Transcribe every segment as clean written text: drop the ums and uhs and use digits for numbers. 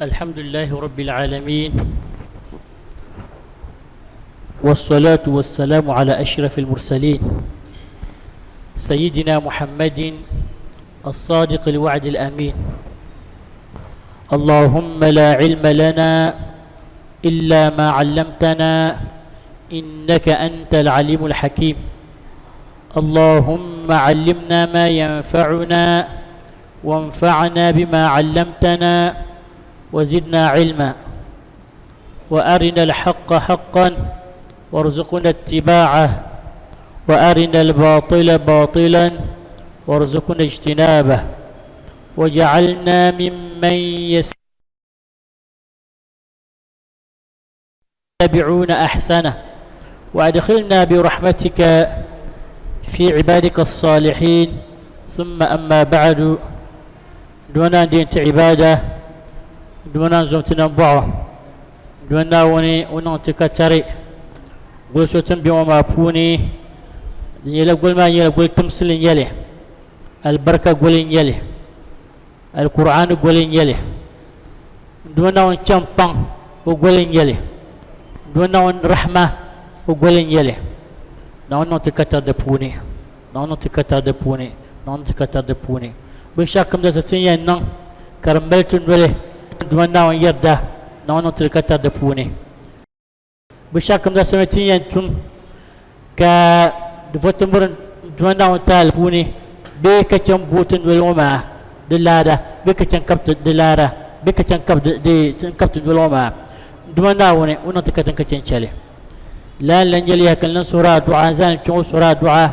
الحمد لله رب العالمين والصلاة والسلام على أشرف المرسلين سيدنا محمد الصادق الوعد الأمين اللهم لا علم لنا إلا ما علمتنا إنك أنت العليم الحكيم اللهم علمنا ما ينفعنا وانفعنا بما علمتنا وزدنا علما وأرنا الحق حقا وارزقنا اتباعه وأرنا الباطل باطلا وارزقنا اجتنابه وجعلنا ممن يتبعون أحسنه وأدخلنا برحمتك في عبادك الصالحين ثم أما بعد دونا دينت عبادة دونا زمتنا بعض دونا وني وننتك guli so tin bɛ ŋɔ maa puuni di nyɛla goli maa nyɛla goli timsili n nyɛli alibarika goli n nyɛli alkur'ani goli n nyɛli doo naawuni chɛŋ kpaŋ o goli n nyɛli doo naawuni rahma o goli n nyɛli naawuni niŋ ti ka tari di puuni naawuni niŋ ti ka tari di puuni naawuni niŋ ti ka tari di puuni binshɛɣu kam zaa ti ni yɛn niŋ ka di mali ti noli Duuma Naawuni yarida naawuni niŋ ti ka tari di puuni Binshɛɣu kam zaa ti ni yɛn tum ka di vo ti miri Duuma Naawuni taali puuni bee ka chɛ m-booi ti noli ŋɔ maa di laada bee ka chɛ n-kabi ti di laada bee ka chɛ n-kabi ti noli ŋɔ maa Duuma Naawuni o niŋ ti katiŋ ka chɛ n-chɛ li. Lala n-lan nyɛ li yaha ka n lan suhiri a duɣa n-zaŋ kpe ŋɔ suhiri a duɣa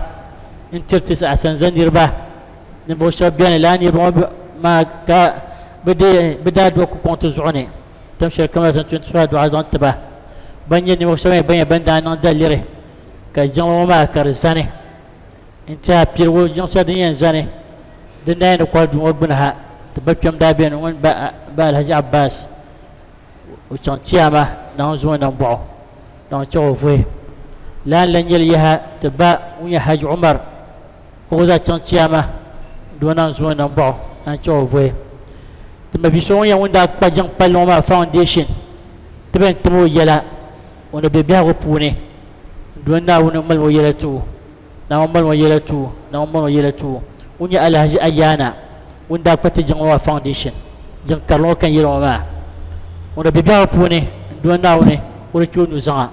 n-tiri ti asanza niriba ninvuɣ shɛba beni lala niriba ŋɔ maa ka bɛ daa duɣi ku kɔŋ ti zuɣu ni. Tam shɛli kam zaŋ tuhi adua zaŋ tiba ban nyɛ ninvuɣu shɛba ban nyɛ ban daa niŋ daliri ka jiŋli ŋɔ maa ka di zani n tiɛha piligu jiŋ shɛli din yɛn zani di naya ni kɔhi duu ŋɔ gbuni ha ti ba kpɛm daa beni ŋun ba Alhaji Abbas o chaŋ Chiama Naawuni zuŋɔ nambɔɣu Naawuni chɛ o vuhi lala n-lan nyɛli yaha ti ba ŋun nyɛ Haji Umar o gba zaa chaŋ Chiama doo Naawuni zuŋɔ nambɔɣu Naawuni chɛ o vuhi Ti ma bi so ŋun nyɛ ŋun daa kpa jiŋ palli ŋɔ maa foundation ti bɛn tim o yɛla o ni be biɛhigu puuni n-doli Naawuni m-mali o yɛla ti o, Naawuni mali o yɛla ti o, Naawuni mali o yɛla ti o, ŋun nyɛ Alhaji Ayaana ŋun daa kpa ti jiŋ ŋɔ maa foundation jiŋ karili ŋɔ ka n yɛli ŋɔ maa o ni be biɛhigu puuni n-doli Naawuni o di chɛ o nuzaŋa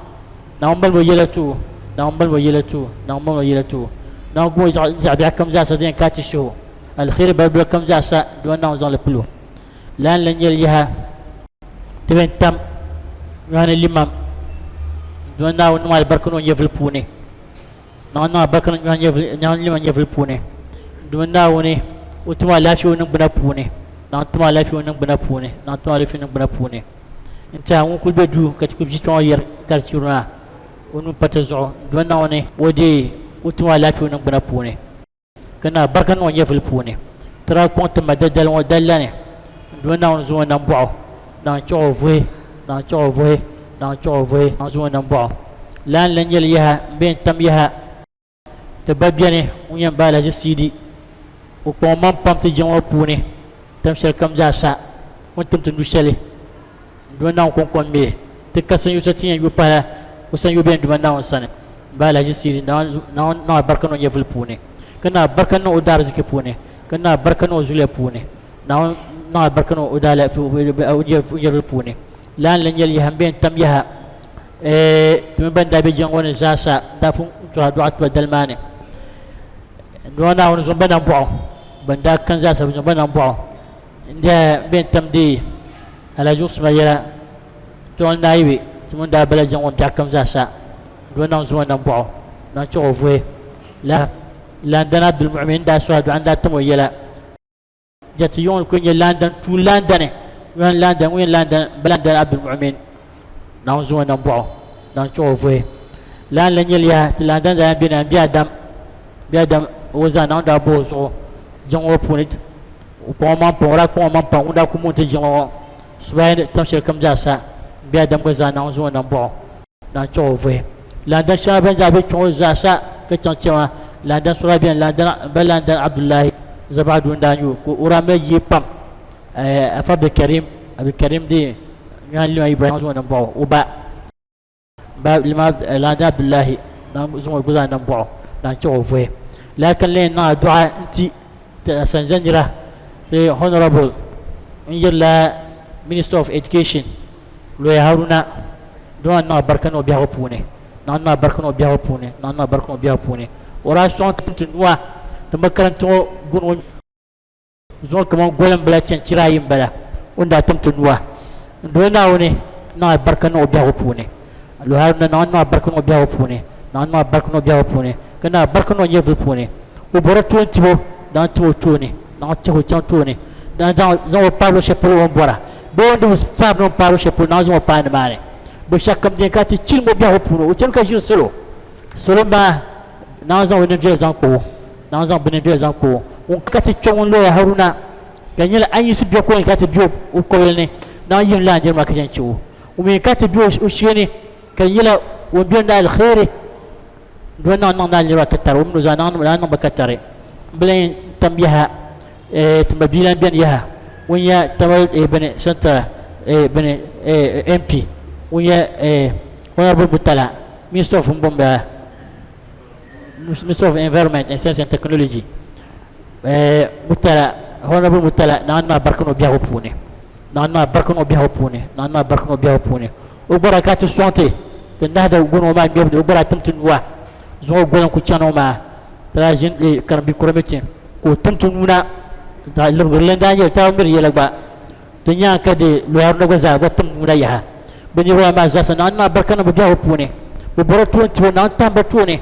Naawuni mali o yɛla ti o, Naawuni mali o yɛla ti o, Naawuni mali o yɛla ti o, Naawuni gum o zaɣ biɛɣu kam zaasa din yɛn ka a ti suhi o. Alheri balibali kam zaasa doo Naawuni zaŋ li pili o. Lala n-lan nyɛli yaha ti bɛn tam nyɔhi ni limam doo Naawuni niŋ alibarika niŋ o nyɛvili puuni. Naawuni niŋ alibarika niŋ nyɔhi ni limam nyɛvili puuni. Doo Naawuni o tim alaafee o niŋgbuna puuni. Naawuni tim alaafee o niŋgbuna puuni. Naawuni tim alaafee o niŋgbuna puuni. N-tɛha ŋun kuli be duu ka ti kuli bɛ kpe ŋɔ yɛri karichuri maa o nuu pa ti zuɣu doo Naawuni o deei o tim alaafee o niŋgbuna puuni. Ka na barika niŋ o nyɛvili puuni. Ti daa kɔŋ ti ma dadali ŋɔ dalila ni n Duuma Naawuni zaŋ o nambɔɣu na n-chɛɣ o vuhi, na n-chɛɣ o vuhi, na n-chɛɣ o vuhi, na n-zaŋ o nambɔɣu. Lala n-lan nyɛ li yaha m-be n-tam yaha. Ti ba beni ŋun yɛn ba Alhaji Sidi, o kpaŋ o maŋ pam ti jiŋ ŋɔ puuni tam shɛli kam zaa sa. O ni tim ti nu shɛli n Duuma Naawuni kɔŋko m-mi ti ka sanyoo shɛli ti ni yɛn yo pahila o sanyoo beni Duuma Naawuni sani. M ba Alhaji Sidi, Naawuni niŋ alibarika niŋ o nyɛvili puuni, ka niŋ alibarika niŋ o daariziki puuni, ka niŋ alibarika niŋ o zuliya puuni. Naawuni niŋ alibarika niŋ o daalahichi o nyɛvili puuni. Lala n-lan nyɛli yaha m-be n-tam yaha ti mini ban daa be jiŋa ŋɔ ni zaasa n-daa pun tuhi a dɔɣi tiba dali maa ni. N Duuma Naawuni zaŋ ba nambɔɣu, ban daa kani zaasa bɛ zaŋ ba nambɔɣu. N-diɛya m-be n-tam deei Alhaji Usman yɛla Tɔŋ Naayibi ti mini daa bala jiŋ ŋɔ biɛɣu kam zaa sa doo niŋ zuma nambɔɣu niŋ chɛ o vuhi la Landan Abdulmumin n-daa suhi adua n-daa tam o yɛla Jati yuŋ kuli nyɛ Landan tuuli Landani ŋun Landan ŋun nyɛ Landan Landan Abdulmumin niŋ zuma nambɔɣu niŋ chɛ o vuhi la n-lan nyɛli yaha ti Landan daa beni m-be Adam be Adam o zaa niŋ daa bo o zuɣu jiŋ ŋɔ puuni o kpaŋ o maŋ pam o daa kpaŋ o maŋ pam ŋun daa ku moon ti jiŋli ŋɔ subayi ni tam shɛli kam zaa sa m be Adam gba zaa naŋ zaŋ o nambɔɣu na n-chaɣ o vuhi. Landan shɛŋa bɛn daa be kpe ŋɔ zaa sa ka chaŋ chɛma Landan sura beni Landan ba Landan Abdullahi Zabaɣiduu n-daa nyɛ o ka o daa mali yee pam Afa Abdulkarim. Abdulkarim di Nyohan Lima Ibrahim zaŋ o niŋ bɔɣu o ba ba Lima Alhaji Abdullahi zaŋ o gba zaa niŋ bɔɣu na n-chɛ o vuhi. Lala ka n lee niŋ adu'a n-ti ti Asanza nira ti Honourable n yirila Minister of Education Lawyer Haruna dama n niŋ abarika niŋ o biɛhigu puuni niŋ niŋ abarika niŋ o biɛhigu puuni niŋ niŋ abarika niŋ o biɛhigu puuni o daa sɔŋ ti nua ti makaranta ŋɔ guni o zuɣu kaman goli m-bala chanchira ayi m-bala o ni daa tim ti nua n-doli Naawuni niŋ alibarika niŋ o biɛhigu puuni. Lawyer Haruna niŋ niŋ alibarika niŋ o biɛhigu puuni niŋ niŋ alibarika niŋ o biɛhigu puuni ka niŋ alibarika niŋ o nyɛvuli puuni. O bɔri toon tibo niŋ tim o tooni niŋ chaŋ o chaŋ tooni niŋ zaŋ o paai luɣ shɛli polo o ni bɔra bee o ni bi saɣi ni o paai luɣ shɛli polo niŋ zaŋ o paai nimaani. Binshɛɣu kam din ka ti chilim o biɛhigu puuni o chani ka ʒiri salo. Salo maa niŋ zaŋ o ninviɛli zaŋ kpa o niŋ zaŋ bɛ ninviɛli zaŋ kpa o. Ŋun ka ti kpe ŋun lɔya Haruna ka nyɛla a yiɣisi biɛ ko ka ti be o kɔbili ni niŋ yihim lala niriba maa ka chani che o. Ŋun mi ka ti be o shee ni ka nyɛla ŋun be ni aliheri doo niŋ niŋ lala niriba katari o mini o zaa niŋ niŋ ba katari. M bi lan tam yaha ti ma bia lan beni yaha ŋun nyɛ Tamale bini Central bini MP ŋun nyɛ Honourable Murtala Minister of m-bɔŋɔ Minister of Environment and Science and Technology Murtala Honourable Murtala Naawuni niŋ alibarika niŋ o biɛhigu puuni Naawuni niŋ alibarika niŋ o biɛhigu puuni Naawuni niŋ alibarika niŋ o biɛhigu puuni o gba daa ka ti sɔŋ ti ti nahida guni o maa ŋmɛbu ni o gba daa tim ti nua zuŋɔ goli n-ku chani o maa ti daa ʒini karimbi kura meeting ka o tim ti nuu na zaɣ libigirili n-daa nyɛ li ti daa bi miri yɛla gba di nyaaŋa ka di Lɔyarina gba zaa gba tim nuu na yaha bɛ niriba maa zaa sa Naawuni niŋ alibarika niŋ bɛ biɛhigu puuni bɛ bɔri toon tibo Naawuni tahim ba tooni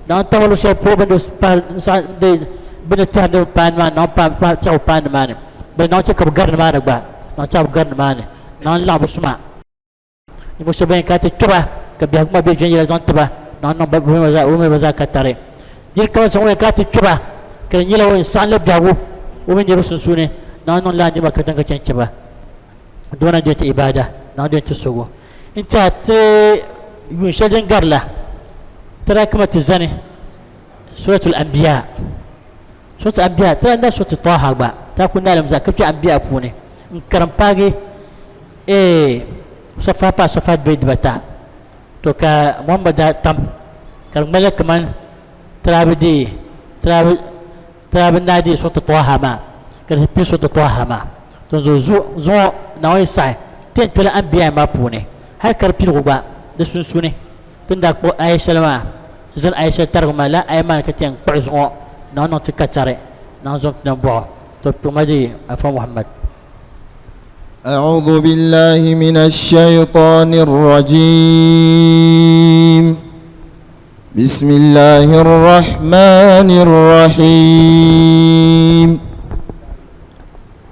Naawuni tahim ba luɣ shɛli polo bɛ ni pahi n-saɣi bɛ ni tɛhi ni bɛ paai nimaani Naawuni paai paai chɛ ka bɛ paai nimaani bɛ Naawuni chɛ ka bɛ gari nimaani gba Naawuni chɛ ka bɛ gari nimaani Naawuni laɣim bɛ suma. Ninvuɣ shɛba ban ka ti kpe ba, ka biɛhigu maa be viɛnyɛla zaŋ ti ba, Naawuni niŋ ba o mini ba zaa ka tari. Nir kam zaŋ o yɛn ka ti kpe ba, ka di nyɛla o yɛn saɣim la biɛhigu o mini niriba sunsuuni, Naawuni niŋ lala niriba ka din ka chɛ n-chɛ ba. Doo na n-dɔni ti ibaada, Naawuni dɔni ti suhigu. N-tɛha ti yuun shɛli din gari la, ti daa kama ti zani Suratul Anbiya. Suratul Anbiya, ti daa na Suratul Taha gba, ti daa kuli naai li mi zaa ka kpe Anbiya puuni n-karim paagi Eeh sɔfa paai sɔfa bee dibata to ka Muhammad daa tam ka di ŋmanila kaman ti daa bi deei ti daa bi ti daa bi naai deei Suratu Tɔha maa ka di pili Suratu Tɔha maa to n zuɣu zuŋɔ Naawuni yi saɣi ti yɛn kpɛla Anbiya maa puuni hali ka di piligu gba di sunsuuni ti ni daa kpuɣi aya shɛli maa zani aya shɛli tariga maa lala aya maa ni ka ti yɛn kpuɣi zuŋɔ Naawuni niŋ ti katari Naawuni zaŋ ti nambɔɣu to kpuɣima deei Afa Muhammad. أعوذ بالله من الشيطان الرجيم بسم الله الرحمن الرحيم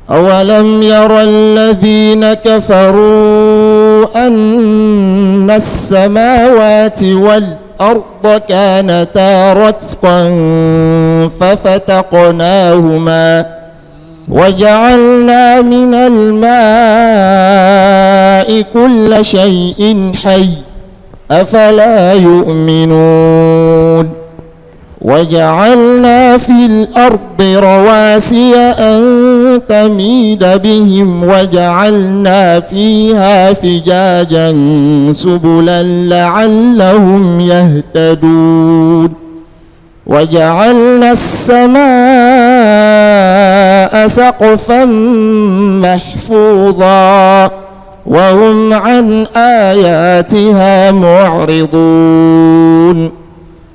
أولم ير الذين كفروا أن السماوات والأرض كانتا رتقا ففتقناهما وجعلنا من الماء كل شيء حي أفلا يؤمنون وجعلنا في الأرض رواسي أن تميد بهم وجعلنا فيها فجاجا سبلا لعلهم يهتدون وجعلنا السماء سقفا محفوظا وهم عن آياتها معرضون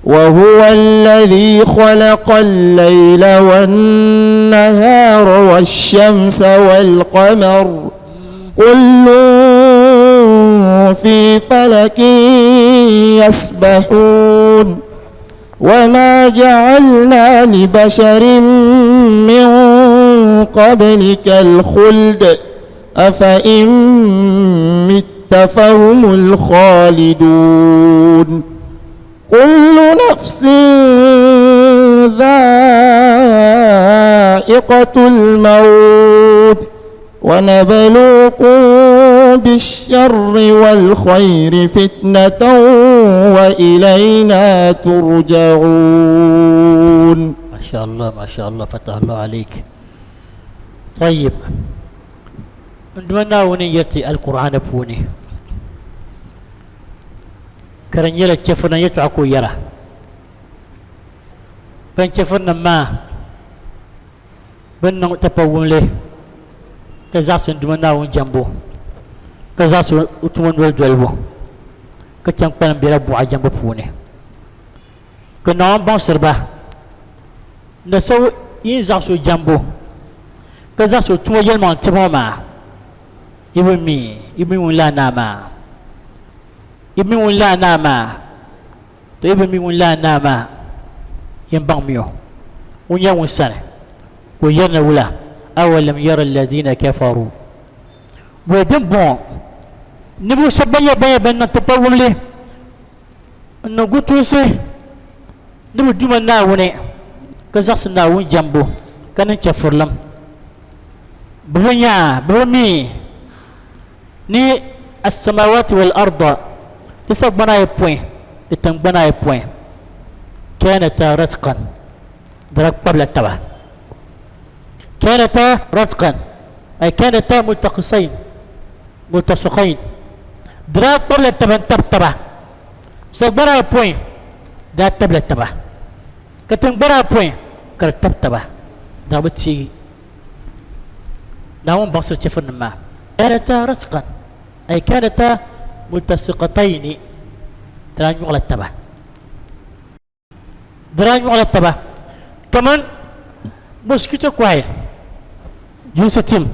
وهو الذي خلق الليل والنهار والشمس والقمر كل في فلك يسبحون وما جعلنا لبشر من قبلك الخلد أفإن مت فهم الخالدون كل نفس ذائقة الموت ونبلوكم بالشر والخير فتنة وإلينا ترجعون ما شاء الله ما شاء الله فتح الله عليك طيب. N Duuma Naawuni n-yɛri ti Alkur'aani puuni, ka di nyɛla chɛfurinim yɛtɔɣa ka o yɛra. Ban chɛfurinim maa bɛ ni niŋ tipawumli ka zaɣisi n Duuma Naawuni jɛmbu, ka zaɣisi o tuma noli dolibu, ka chaŋ kpalim bela buɣa jɛmbu puuni. Ka Naawuni baŋsiri ba ni so yi zaɣis o jɛmbu ka zaɣis o tuma yɛlimaŋli tibu ŋɔ maa, yi bi mi, yi bi mi ŋun lahi naa maa. Yi bi mi ŋun lahi naa maa. To yi bi mi ŋun lahi naa maa, yin baŋmi o. Ŋun nyɛ ŋun sani ka o yɛri ni wula, Awalam yara alladhina kafaru. Bɔi din bɔŋɔ, ninvuɣ shɛba ban nyɛ ban yɛn ban niŋ tipawumli n niŋ gutunsi ni bɛ Duuma Naawuni ka zaɣisi Naawuni jɛmbu ka niŋ chɛfurilim. Bɛ bi nya, bɛ bi mi ni as-samawati wal-arda, di sagbana ayopɔin ni tiŋgbana ayopɔin, kanata ratqan, di daa kpabila taba. Kanata ratqan, ay kanata multaqisayn, multasiqayn, di daa kpabila taba n-tabi taba. Sagbana ayopɔin daa tabila taba, ka tiŋgbana ayopɔin ka di tabi taba, daa bi teegi. Naawuni baŋsiri chɛfurinim maa. Kanata ratqan, ay kanata multasiqatayni, di daa nyɔɣila taba. Di daa nyɔɣila taba kaman mosquito coil, yunsi tim.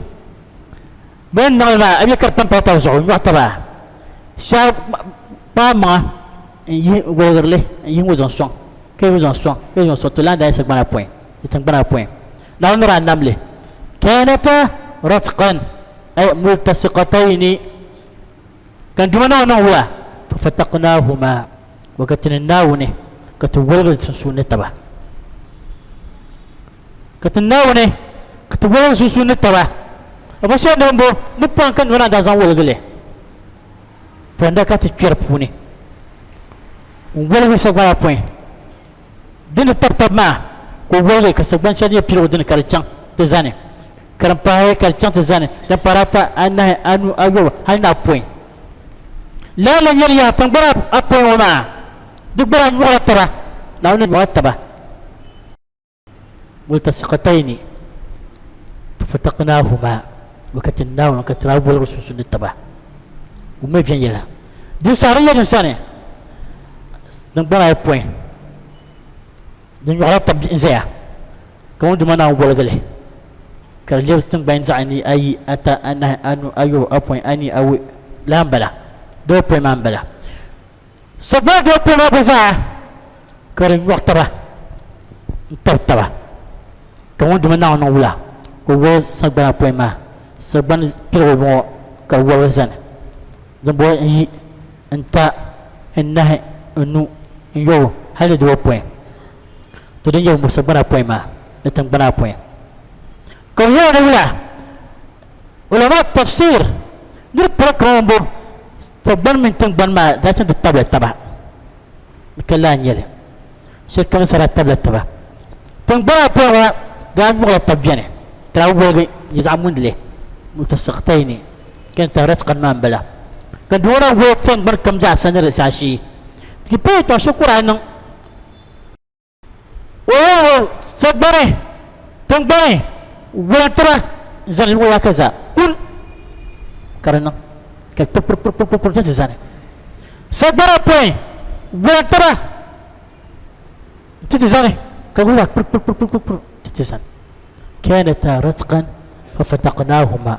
Bɛ ni niŋli maa, a mi ka di pampala taba zuɣu n-nyɔɣi taba shɛhi kpaai maŋa n-yihi n-woligiri li n-yihi ŋɔ zaŋ sɔŋ ka yihi ŋɔ zaŋ sɔŋ ka yihi ŋɔ zaŋ sɔŋ to lana daa yi sagbana pɔi di tiŋgbana pɔi. Naawuni ni daa nam li kanata ratqan ay multasiqatayni ka n Duuma Naawuni niŋ wula fafataqnahuma wa ka ti ni Naawuni ka ti woligi di sunsuuni taba ka ti Naawuni ka ti woligi sunsuuni taba a bo shɛli ni bo ni pɔhim ka noli daa zaŋ woligi li pɔhim ka ti kpɛri puuni n woligi sagbana pɔhim di ni tabi tabi maa ka o woligi ka sagbani shɛli nyɛ piligu dini ka di chaŋ ti zani ka din pahi ka di chaŋ ti zani din pahiri ata anahi anu ayobu hali ni apɔin lala nyɛli yaha tiŋgbana apɔin ŋɔ maa di gbana nyɔɣila taba Naawuni ni nyɔɣila taba multasiqatayni fafataqnahuma wa ka ti Naawuni ka ti daa woligi sunsuuni taba wummi viɛnyɛla din saɣiri nyɛ din sani tiŋgbana ayopɔin din nyɔɣila tab n zaya ka ŋun Duuma naan woligi li ka di lɛbi tiŋgbani zaɣ yini ayi ata anahi anu ayobu apɔin anii awɔi lala n bala dibapɔin maa n bala sagbana dibapɔin maa gba zaa ka di nyɔɣi taba n tabi taba ka ŋun Duuma Naawuni niŋ wula ka o woligi sagbana apɔin maa sagbani piligu ŋɔ ka di woligi zani dimbɔŋɔ n yi n ta n nahi n nu n yobu hali ni dibapɔin to din nyɛ sagbana apɔin maa ni tiŋgbana apɔin ka bi yɛli ni wula ulama tafsir niri pala kaman bo sagbani mini tiŋgbani maa daa chaŋ ti tabili taba ka lahi nyɛli shɛli kam sara tabila taba tiŋgbana apɔin ŋɔ daa nyuɣila tabi bɛni ka daa woligi nyɛ zaɣ mundili mutasiqtayni kan ta ratqan maa n bala ka doo na woligi tiŋgbani kam zaa sa ni di saashee ti paya tɔɣ shikuru a niŋ o yɛli sagbani tiŋgbani wolintira n zani luɣu yaaka zaa kun ka di niŋ ka kpirikpirikpirikpir ti zani sagbana pɔi wolintira n ti ti zani ka guli kpirikpirikpirikpir ti ti zani kanata ratqan fafataqnahuma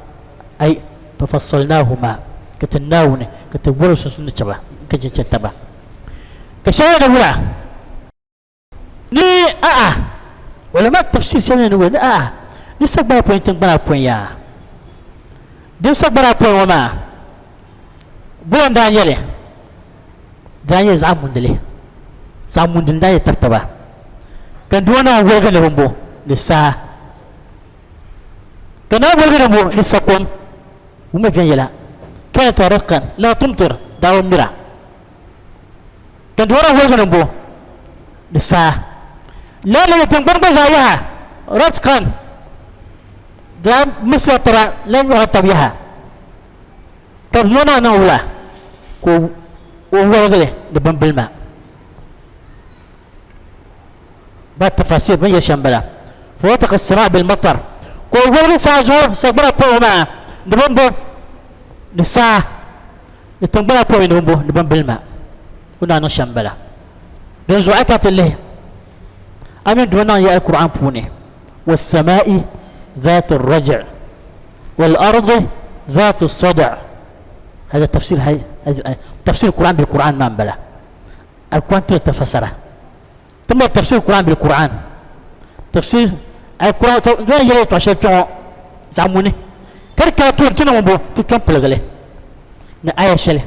ay fafassalnahuma ka ti Naawuni ka ti woli sunsuuni chaba ka chɛ taba ka shɛli ni wula ni a'a ulama tafsir shɛli ni wula ni a'a ni sagbana pɔi tiŋgbana pɔi yaa din sagbana pɔi ŋɔ maa bɔla n daa nyɛli daa nyɛ zaɣ mundili zaɣ mundili daa nyɛ tabi taba ka n doo naan woligi ni bimbo ni saa ka naan woligi ni bimbo ni sakom wummi viɛnyɛla kanat rizqan la tumtir daa bi mira ka n doo naan woligi ni bimbo ni saa lala ni tiŋgbani gba zaa yaha rizqan daa misila taba la nyɔɣa tabi yaha. Ka bɛ maa niŋ wula ka o woligi li ni bimbilima. Ba tafasir bin yɛli shɛm bala. Fawataka samaa bil matar ka o woligi saa zuɣu sagbana pɔbi maa ni bimbo ni saa ni tiŋgbana pɔbi ni bimbo ni bimbilima. O naa niŋ shɛm bala. Dinzuɣu a yi kana ti lihi a mini Duuma niŋ ya Alkur'aan puuni wassamaa'i zaati raj' wal ardi zaati sad' hada tafsir hay tafsir Qur'an bil Qur'an maa m-bala Alkur'aan tiri tafasara ti mali tafsir Qur'an bil Qur'an tafsir Alkur'aan Duuma ni yɛli yɛltɔɣa shɛli kpɛŋɔ zaɣ muni ka di kana tooni ti niŋ ŋun bo ti tom piligi li ni aya shɛli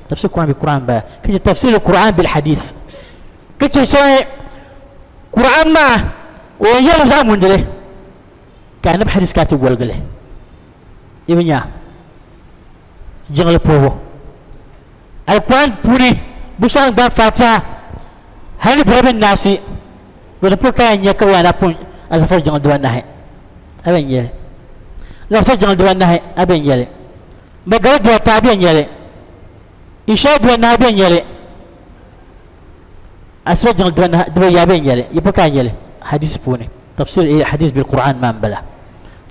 tafsir Qur'an bil Qur'an m-bala ka chɛ tafsir Qur'an bil hadith ka chɛ shɛli Qur'an maa o yɛn yɛli zaɣ mundili ka anabi hadis ka ti goligili i bi nya jiŋli puhibu alquran puuni bi shɛŋa gbaai fatiha hali ni birabi naasi bi di pun ka yɛn nyɛ ka bi yɛn pun azafar jiŋli dibanahi a bɛ nyɛli labisa jiŋli dibanahi a bɛ nyɛli magari dibata a bɛ nyɛli isha dibanahi a bɛ nyɛli asiba jiŋli dibanahi dibayi a bɛ nyɛli yi pun ka nyɛli hadisi puuni tafsir eh, hadis bil qur'an maa n bala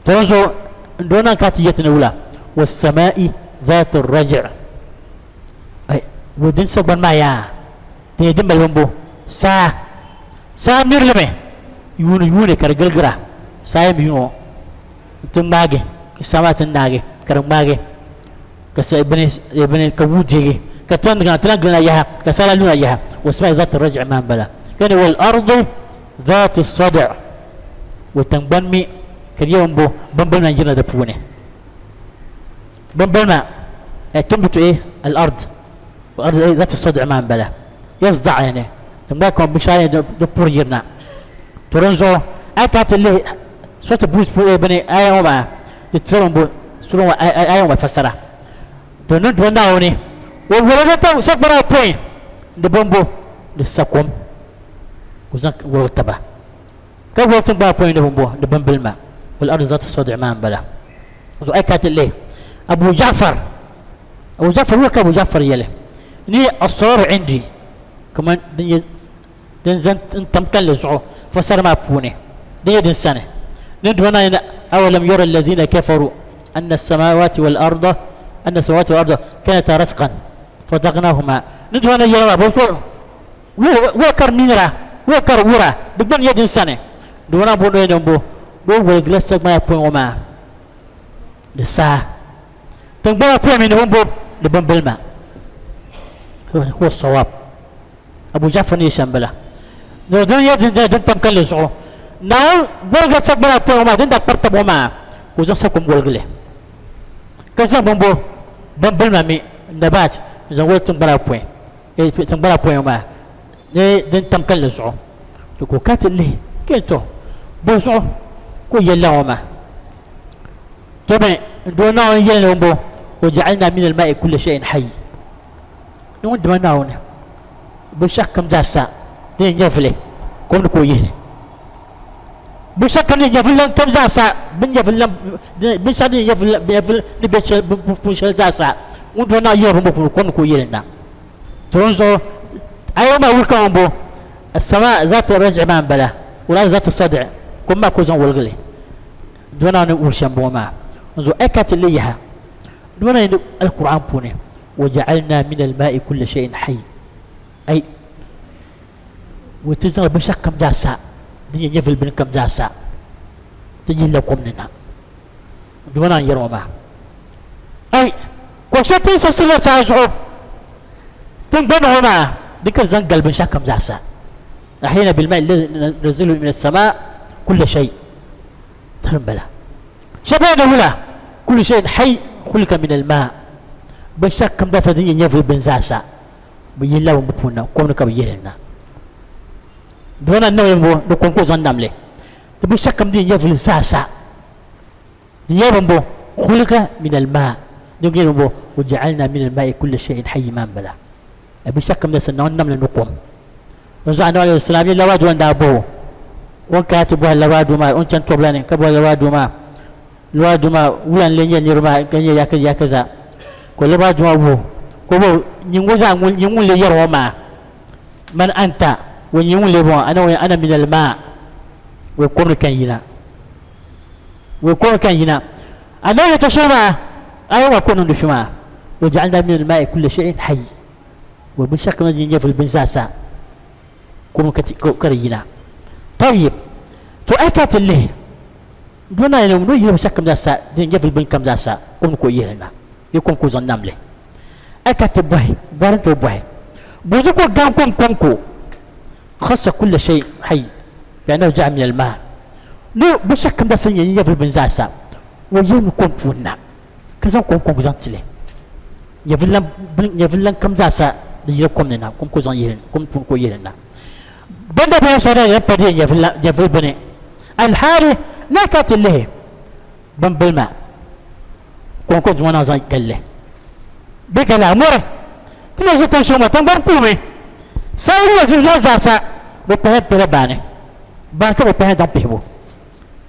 to di zuɣu n doo niŋ ka ti yɛti ni wula wasamai zati raji wo din sagbani maa yaa din nyɛ din mali bimbo saa saa mirilimi yuuni yuuni ka di giligira saa yɛn bi yuuni n ti ŋmaagi ka saa maa ti naagi ka di ŋmaagi ka sa bini bini ka wuu deegi ka ti lahi ti lahi gilina yaha ka saa lahi luna yaha wasamai zati raji maa n bala ka ni wal ardi zati sad wa tingbani mi ka di nyɛ bimbo binbilma n yirina di puuni binbilma tumbitu eh al ard wal ard zati sad maa n bala yasda yani tingbani kam binshɛɣu yɛn di puri yirina to din zuɣu a yi kana ti lihi surati buruj puuni bini aya ŋɔ maa di tiri bimbo sura ŋɔ aya ŋɔ fasara to niŋ duma Naawuni o woligi sagbana pɔi di bimbo di sakom ka o zaŋ woligi taba ka woligi tiŋgbana pɔi ni bimbo di bimbilima wal ardi zati sadi maa n bala zuɣu a yi kana ti lihi Abu Ja'far Abu Ja'far wula ka Abu Ja'far yɛli ni as-sawabu indi kaman din nyɛ din zaŋ n tam kanli zuɣu fasara maa puuni din nyɛ din sani ni duma naa ni awalam yara alladhina kafaru anna as-samawati wal arda anna as-samawati wal arda kanata ratqan fataqnahuma ni duma na yɛli maa bo ko wo kar minira wo kar wura di gbani nyɛ din sani duma naa bo noya ni bo do woligila sagbana pɔi ŋɔ maa di saa tingbana pɔi mi ni bimbo di bimbilima huwa sawab Abu Ja'far ni yɛ shɛm bala ni din yɛ din din tam kanli zuɣu Naawuni woligi sagbana pɔi ŋɔ maa din daa kpari taba ŋɔ maa ka o zaŋ sakom woligi li ka zaŋ bimbo bimbilima mi nabat n zaŋ woligi tingbana pɔi tingbana pɔi ŋɔ maa ni din tam kanli zuɣu to ka o kana ti lihi ka yɛli to bo zuɣu ka o yɛli lala ŋɔ maa to mi doo Naawuni yɛli ni bimbo wa ja'alna min al-ma'i kulla shay'in hayy Ni ŋun dima Naawuni binshɛɣu kam zaa sa din nyɛ nyɛvili kom ni ka o yihi li. Binshɛɣu kam din nyɛ nyɛvili lan kam zaa sa bin nyɛvili lan binshɛɣu din nyɛ nyɛvili nyɛvili ni be shɛli pun shɛli zaa sa ŋun dima Naawuni yihi bimbo puuni kom ni ka o yihi li na. To din zuɣu aya maa wuli kaman bo as-samaa zaati raj'i maa m-bala wal-ardi zaati sad'i kom maa ka o zaŋ woligi li. Dima Naawuni ni wuhi shɛm m-bɔŋɔ maa. N zuɣu a yi kana ti lihi yaha dima Naawuni al-Qur'an puuni waja'alna min al-ma'i kulla shay'in hayy ay wa ti zaŋla binshɛɣu kam zaa sa din nyɛ nyɛvili bini kam zaa sa ti yihila kom ni na duma naan yɛri ŋɔ maa ay ko shɛli ti ni siɣisirila saa zuɣu tiŋgbani ŋɔ maa di ka di zaŋ gali binshɛɣu kam zaa sa ahyayna bilma'i alladhi nunazzilu min as-sama' kulla shay tani bala Shɛba ni wula, kullu shay'in hayy khuliqa min al-ma', binshɛɣu kam zaa sa din nyɛ nyɛvuli bini zaa sa, bɛ yihi la bɛ puuni na, kom ni ka bɛ yihi li na. Dama na nam bo ni kom ka o zaŋ nam li. Ni binshɛɣu kam din nyɛ nyɛvuli zaa sa, di nyɛla bini bo khuliqa min al-ma', di nyɛla bini bo wa ja'alna min al-ma'i kulla shay'in hayy maa m-bala. Binshɛɣu kam zaa sa Naawuni nam li ni kom. Dinzuɣu Anabi alayhi salam yi labaadoo n daa bɔh o, o ni kana ti bɔhi labaadoo maa, o ni chani tɔbu la ni ka bɔhi labaadoo maa, labaadoo maa wula n-lee nyɛ niriba maa ka nyɛ ya kaza ya kaza? Ka o lɛbi Duuma wuhi o ka o bɔhi o, Nyin ŋɔ zaa nyin ŋun lee yɛri ŋɔ maa, man anta? Wɔ nyin ŋun lee bɔŋɔ? Ana ŋun ana min al-maa, wɔ kom ni ka n yina. Wɔ kom ni ka n yina. Anabi yɛtɔɣ shɛli maa, aya maa ka o niŋdi shu maa, Wa ja'alna min al-maa'i kulla shay'in hayy. Wɔ binshɛɣu kam din nyɛ nyɛvili bini zaa sa kom ka di yina. Tayyib, to a yi kana ti lihi Doo naa yɛli ni o yihi binshɛɣu kam zaa sa din nyɛvili bini kam zaa sa kom ni ka o yihi li na bee kom ka o zaŋ nam li. A yi ka ti bɔhi, bɔri n-tooi bɔhi, Bɔzu ka o gaŋ kom kɔŋko? Khassa kulla shay hayy bi annahu ja'a min al-maa. Ni binshɛɣu kam zaa sa din nyɛ nyɛvili bini zaa sa o yihimi kom puuni na ka zaŋ kom kɔŋko zaŋ ti li. Nyɛvili lan kam zaa sa di yila kom ni na, kom ka o zaŋ yihi li, kom puuni ka o yihi li na. Banda biɛhigu shɛli din yɛn pa di nyɛvili bini, alhaali ni ka ti lihi bimbilima kɔŋko n-ti ŋɔ na zaŋ galli bɛ ka laa mɔri ti na ʒi tiŋ shɛŋa maa tiŋgbani kuumi saha yi yɛn zuɣu zaa sa bɛ pahila pihila baani baani ka bɛ pahila daŋ pihibu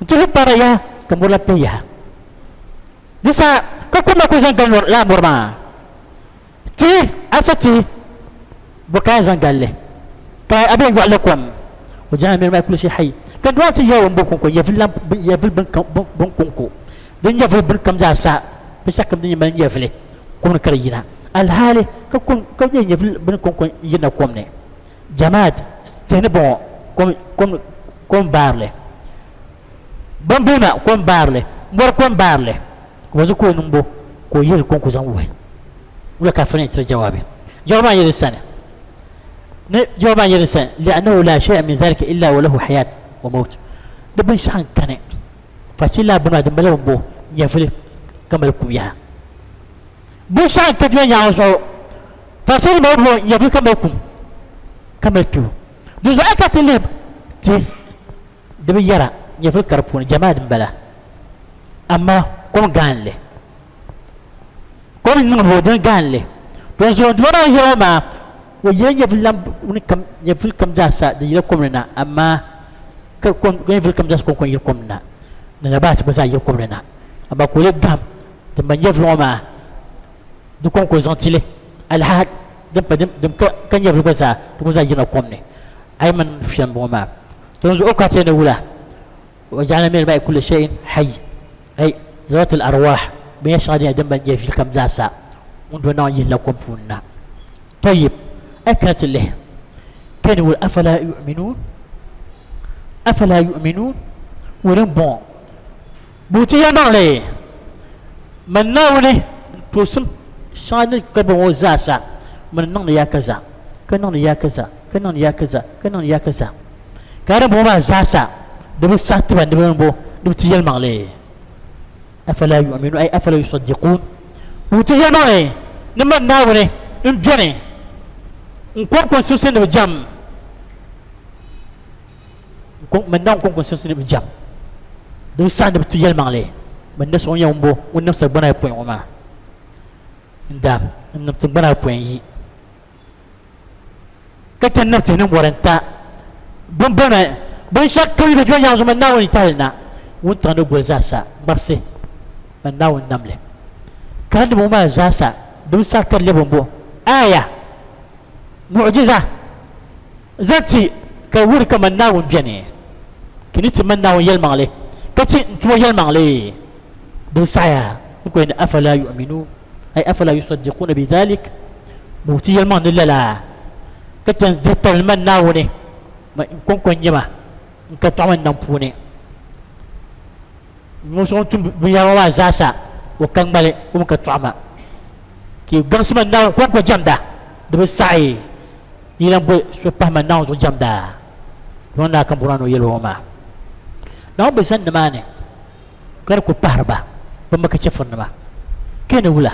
n-ti kuli paara yaha ka mɔri lahi pihi yaha di saha ka kom maa kuli zaŋ gali laa mɔri maa. Tihi, asa tihi, bɔ ka a yɛn zaŋ gali li? Ka a bee yɔɣu li kom? O jɛma mini ma kuli shee hayi. Ka dɔɣi ti Yawɛ m-bo kɔŋko, nyɛvili bin kɔŋko, din nyɛvili bini kam zaa sa, binshɛɣukam din mali nyɛvili kom ni ka di yina. Alhaali ka kom ka nyɛ nyɛvili bini kɔŋko n-yirina kom ni. Jamaat, tihi ni bɔŋɔ, kom kom baari li. Bimbilima kom baari li, mɔri kom baari li. Ka bɔ zuɣu ka o niŋ bo ka o yihi di kɔŋko zaŋ wuhi? Wula ka afani tiri jawaabi? Jawaabi maa nyɛ din sani. Ni jawaabi maa nyɛ din sani, li'annahu la shay'a min zalika illa wa lahu hayat wa maut. Di binshɛɣu n-kani fachi laa bini maa di malila bimbo nyɛvili ka mali kum yaha. Binshɛɣu n-ka dunia nyaŋ zuɣu fachi di mali bimbo nyɛvili ka mali kum ka mali kpibu. Dinzuɣu a yi ka ti lihi ti Di bi yɛra nyɛvuli ka di puuni jɛmaa din bala, amaa kom gaanli. Kom niŋdi o dini gaanli. Dinzuɣu n Duuma maa yɛli o maa, o yɛla nyɛvuli lan ni kam, nyɛvuli kam zaa sa di yila kom ni na, amaa ka kom, nyɛvuli kam zaa sa kɔŋko n-yiri kom ni na, ni nabaati gba zaa yiri kom ni na, amaa ka o lee gahim din ba nyɛvuli ŋɔ maa di kɔŋko zaŋ ti li alaha din pa din ka nyɛvuli gba zaa di gba zaa yirina kom ni. A yi mini shɛm m-bɔŋɔ maa. Dinzuɣu ka ti ni wula, Waja'alna mina al-ma'i kulla shay'in hayy, ay zawat al-arwah, binyɛr shɛŋa din nyɛ din mali nyɛvili kam zaa sa, ŋun do Naawuni yihila kom puuni na. Tayyib, a yi kana ti lihi, ka ni wula, Afala yu'minuun? Afala yu'minuun? Wula m-bɔŋɔ? Bɛ ti yɛlimaŋli, Man Naawuni n-toosim shɛŋa ni ka bɔŋɔ zaa sa, mani n-niŋdi ya kaza, ka niŋdi ya kaza, ka niŋdi ya kaza, ka niŋdi ya kaza. Ka di bɔŋɔ maa zaa sa, di bi saɣi ti ba ni bɛ bo ni bɛ ti yɛlimaŋli. Afala yu'minun ay afala yusaddiqun. Bɛ ti yɛlimaŋli ni man Naawuni m-beni n-kɔŋko n-simsi ni bɛ jɛm man Naawuni kɔŋko n-simsi ni bɛ jɛm. Di bi saɣi ni bɛ ti yɛlimaŋli. Man na so ŋun nyɛ ŋun bo ŋun nam sagbana ayopɔin ŋɔ maa n-daam n-nam tiŋgbana ayopɔin yi. Ka ti niŋ tihi ni mɔri n-ta bimbina binshɛɣu kam yi be dunia nyaŋ zuɣu man Naawuni tahili na, wuntaŋ ni goli zaasa ŋmarisi man Naawuni nam li. Ka di bɔŋɔ maa zaasa di bi saɣi ka di lɛbi m-bo aaya, mu'ujiza, zaŋ ti ka di wuhiri ka man Naawuni beni, ka ni ti man Naawuni yɛlimaŋli ka ti n tuma yɛlimaŋli, di bi saɣiya ni ko yɛn ni afala yu'minuun. Ay afala yusaddiquuna bidhalik, bɛ bi ti yɛlimaŋ ni lala ka chɛ n-dihi tabili man Naawuni, ma n kɔŋko n-nyɛ ma, n ka tɔɣima n nam puuni. Ninvuɣ so ŋun tum binyɛra ŋɔ maa zaasa, o ka ŋmali, o mi ka tɔɣima. Ka yi gaŋsi man Naawuni kɔŋko jɛmda, di bi saɣi ni yi lan bo so pahi man Naawuni zuɣu jɛmda. Doo Naa Kambɔnaa ni o yɛli ba ŋɔ maa, Naawuni bi zani nimaani. Ka di ku pahiri ba bɛ Maka chɛfurinima. Ka ni wula?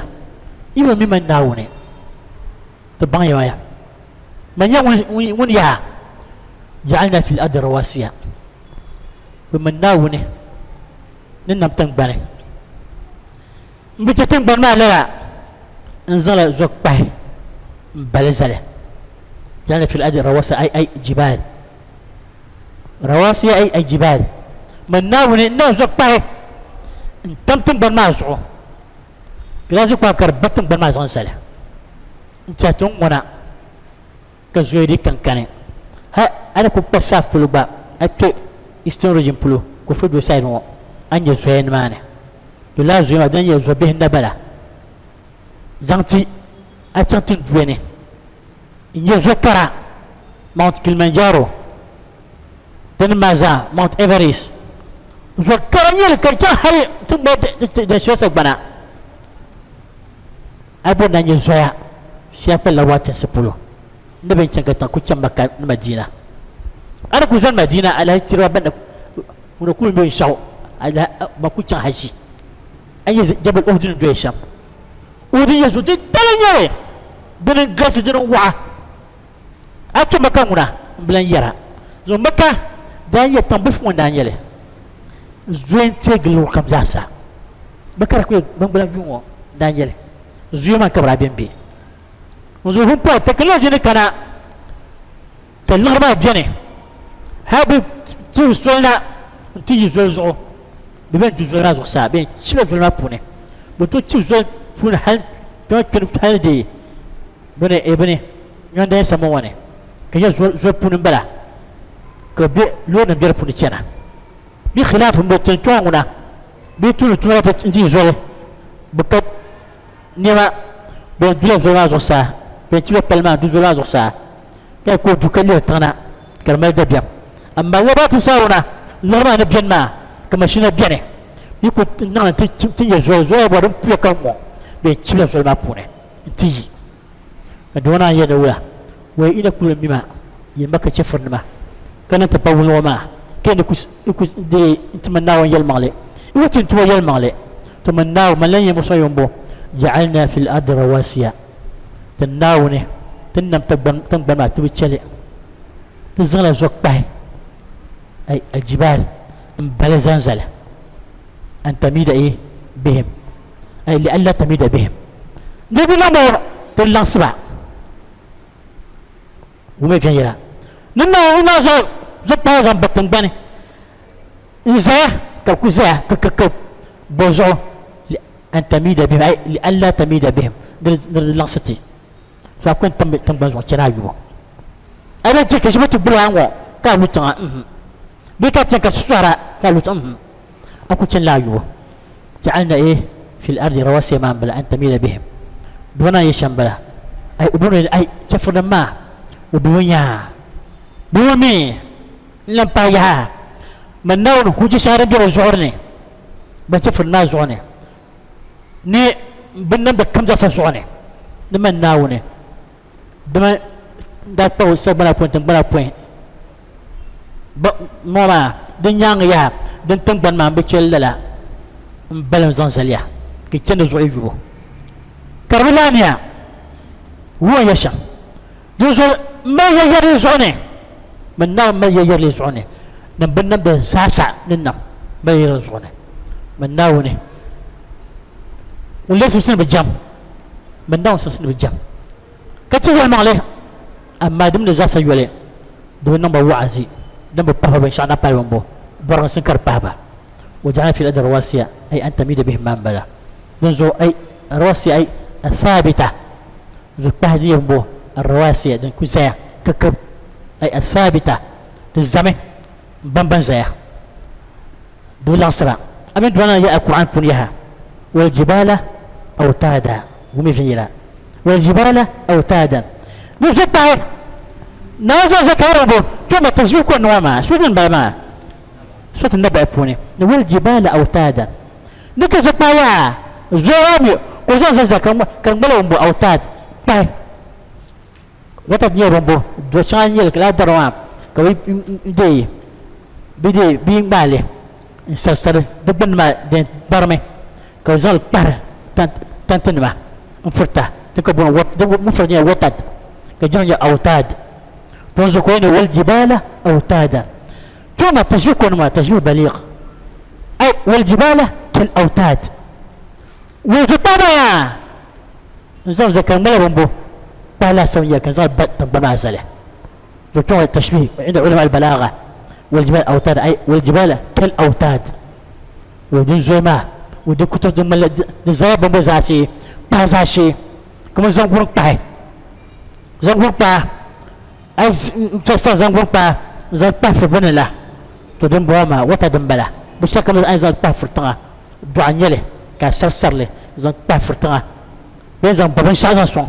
Yi bi mi man Naawuni, ti baŋ ya ya. Man nyɛ ŋun yaa ja'alna fil ardi rawasiya, bɛ man Naawuni ni nam tiŋgbani. M bi chɛ tiŋgbani maa lala, n zaŋla zɔkpahi m-bali zali. Ja'alna fil ardi rawasiya ay ay jibal. Rawasiya ay ay jibal. Man Naawuni n-niŋ zuɣu pahi n-tam tiŋgbani maa zuɣu. Gilaasi kpabu ka di ba tiŋgbani maa zaŋ zali n-tɛhi ti ŋ-ŋuna ka zoya di kankani. Hal a ni ku kpa south polo gba, a kpe eastern region polo, Koforidua side ŋɔ, a ni nya zoya nimaani. To lala zoya maa dina nyɛla zo bihi n-na bala zaŋ ti a chaŋ tinduya ni n-nya zo kara Mount Kilimanjaro dini maa zaa Mount Everest zo kara n-nyɛ li ka di chaŋ hali ti ŋmali din shiri sagbana. A bɔri ni a nya zoya shɛli kpa Larabawa tinsi polo ni bɛ ni chaŋ ka tiŋ ku chaŋ Maka ni Madina. A ni ku zani Madina alahichi tiriba ban ŋuna kuli be binshɛɣu ban ku chaŋ haji. A nya Jabal Uhud ni doya shɛm. Uhud n-nyɛ zo titali n-nyɛ li, dini n-galisi dini n-waɣa. A kpe Maka ŋuna m-bi lan yɛra. Zuŋɔ Maka daa nyɛ tiŋ bilifu ŋɔ n-daa nyɛ li. Zoya n-teei gili luɣili kam zaa sa. Maka daa kuli gbangbala yuŋ ŋɔ n-daa nyɛ li. Zoya maa ka bɛ daa be m-be. N zuɣu pumpɔŋɔ technology ni kana ka liɣiri maa beni hali bɛ tiri soli na n-ti yi zoli zuɣu bɛ bɛn du zoli maa zuɣusaa bɛ yɛn chibila zoli maa puuni bɛ tooi chibi zoli puuni hali kpɛma kpɛri hali di bini bini nyɔndaya sa ŋɔ ni ka nyɛ zoli puuni m-bala ka bɛ loorinima be di puuni chana bɛ khilaaf m-bo tintoɣu ŋuna bɛ tuuni tuma la ti yi zoli bɛ ka nɛma bɛn dula zoli maa zuɣusaa, bɛn chibila palli maa n-du zoli maa zuɣusaa, ka ka o du ka liri tiŋ na ka di mali dabiɛm. Amaa lɔba ti saawuna liɣiri maa ni beni maa ka mashina beni, bɛ ku niŋ li ti nya zoli, zoya bɔri din puya ka ŋ-ŋɔ, bɛn chibila zoli maa puuni nti yi. Ka doo naan yɛli ni wula, Wɛi yi na kuli mi ma, yi Maka chɛfurinima, ka niŋ ti pa wuliŋɔ maa, ka yi ni ku deei n-ti ma Naawuni yɛlimaŋli, yi ku ti n-ti o yɛlimaŋli, tɔ man Naawuni, man lan yɛn muɣisi o yombo, Ja'alna fil ardi rawasiya, Ti Naawuni, ti ni nam tiŋgbani maa ti bi chɛ li, ti zaŋla zokpahi, ay al-jibal, m-bali zanzali, an tamida bihim. Ay li'alla tamida bihim ni di niŋ ba ti laɣisi ba wumya viɛnyɛla ni Naawuni maa zaŋ zuɣupaɣa zaŋ ba tiŋgbani n zaya ka bɛ ku zaya kikikib bɔzuɣu an tamida bihim ay li'alla tamida bihim ni di laɣisi ti so a ku yɛn tam tiŋgbani zuɣu chani a yubu a bɛ chɛ ka shɛba ti gbuli a ŋɔ ka a lu tiŋa bee ka chɛ ka sɔhira ka a lu tiŋa a ku chani la a yubu Ja'alna eh fil ardi rawasiya maa m-bala an tamida bihim duma naan yi shɛm bala ai o bɔri ni ai chɛfurinim maa o bi mi nyaa bɛ ŋɔ mi n-lan pahi yaha man Naawuni hujja shɛŋa din be bɛ zuɣuri ni ban chɛfurinim maa zuɣu ni ni binnamda kam zaasa zuɣu ni ni man Naawuni dama n daa kpa o sagbana pɔi tiŋgbana pɔi ŋɔ maa di nyaaŋa yaha din tiŋgbani maa m-bi chɛli lala m-balim zaŋ zali ya ka chani di zuɣu yi yubu ka di bi lahi niya wuhi ya shɛm. Dinzuɣu m mali ya yɛrili zuɣu ni, mani Naawuni mali ya yɛrili zuɣu ni, ni m binnamda zaasa ni nam mali yɛrili zuɣu ni, mani Naawuni ŋun lee simsi ni bi jɛm. Bɛ Naawuni siɣisi ni bɛ jɛm ka ti yɛlimaŋli, amaa di mi ni zaɣisa yoli di bi niŋ ba wa'azi din bi pahi ba binshɛɣu na pali bimbo bɔrginsim ka di pahi ba. Waja'alna fil ardi rawasiya ay an tamida bihim maa m-bala. Dinzuɣu ay rawasiya ay athabita zuɣukpahi di yɛn bo rawasiya din ku zaya kikib ay athabita di zami m-bamban zaya di bi laɣisira. A mini duma naan yɛli Alkur'aan puuni yaha, Waljibala awtaada, wummi viɛnyɛla, Waljibala awtaadan, ni zo pahi Naawuni zaŋ zo kaɣiri bo, to ma tashbihi ko n-niŋ o maa, surat n-bala maa, surat Naba'i puuni, ni Waljibala awtaadan, ni ka zo pahi yaa, zoya maa mi ka o zaŋ zali zali ka di ŋmanila o ni bo awtaad kpahi. Watad nyɛla bin bo do shɛŋa n nyɛli ka laa dari maa ka bi deei bi deei bi ŋmaali n sari sari di gbunni maa din barimi ka bi zaŋli kpahari tanti nima n furita di ka booni di mufrad nyɛla watad ka jama nyɛ awtad to n zuɣu ka o yɛli ni wal jibala awtada to maa tashbih ko nima tashbih baligh ay wal jibala kal awtad wal jibala N zaŋ zaka ŋmala bimbo kpahi laasabu n-yɛli ka n zaŋ ba tiŋgbani maa zali. Bɛ kpɛŋɔ tashbih inda ulama al-balagha wal jibal awtad ay wal jibala kal awtad wa din zoya maa o di ku di ŋmanila di zala bɔmbo zaashee kpahi zaashee kamani zaŋguri kpahi zaŋguri kpahi a yi sa zaŋguri kpahi n zaŋ kpahi furi bini la to din bɔŋɔ maa wata din bala binshɛɣu kam a ni zaŋ kpahi furi tiŋa dɔɣu n nyɛli ka a sari sarili n zaŋ kpahi furi tiŋa bee n zaŋ ba binshaɣu zaŋ sɔŋ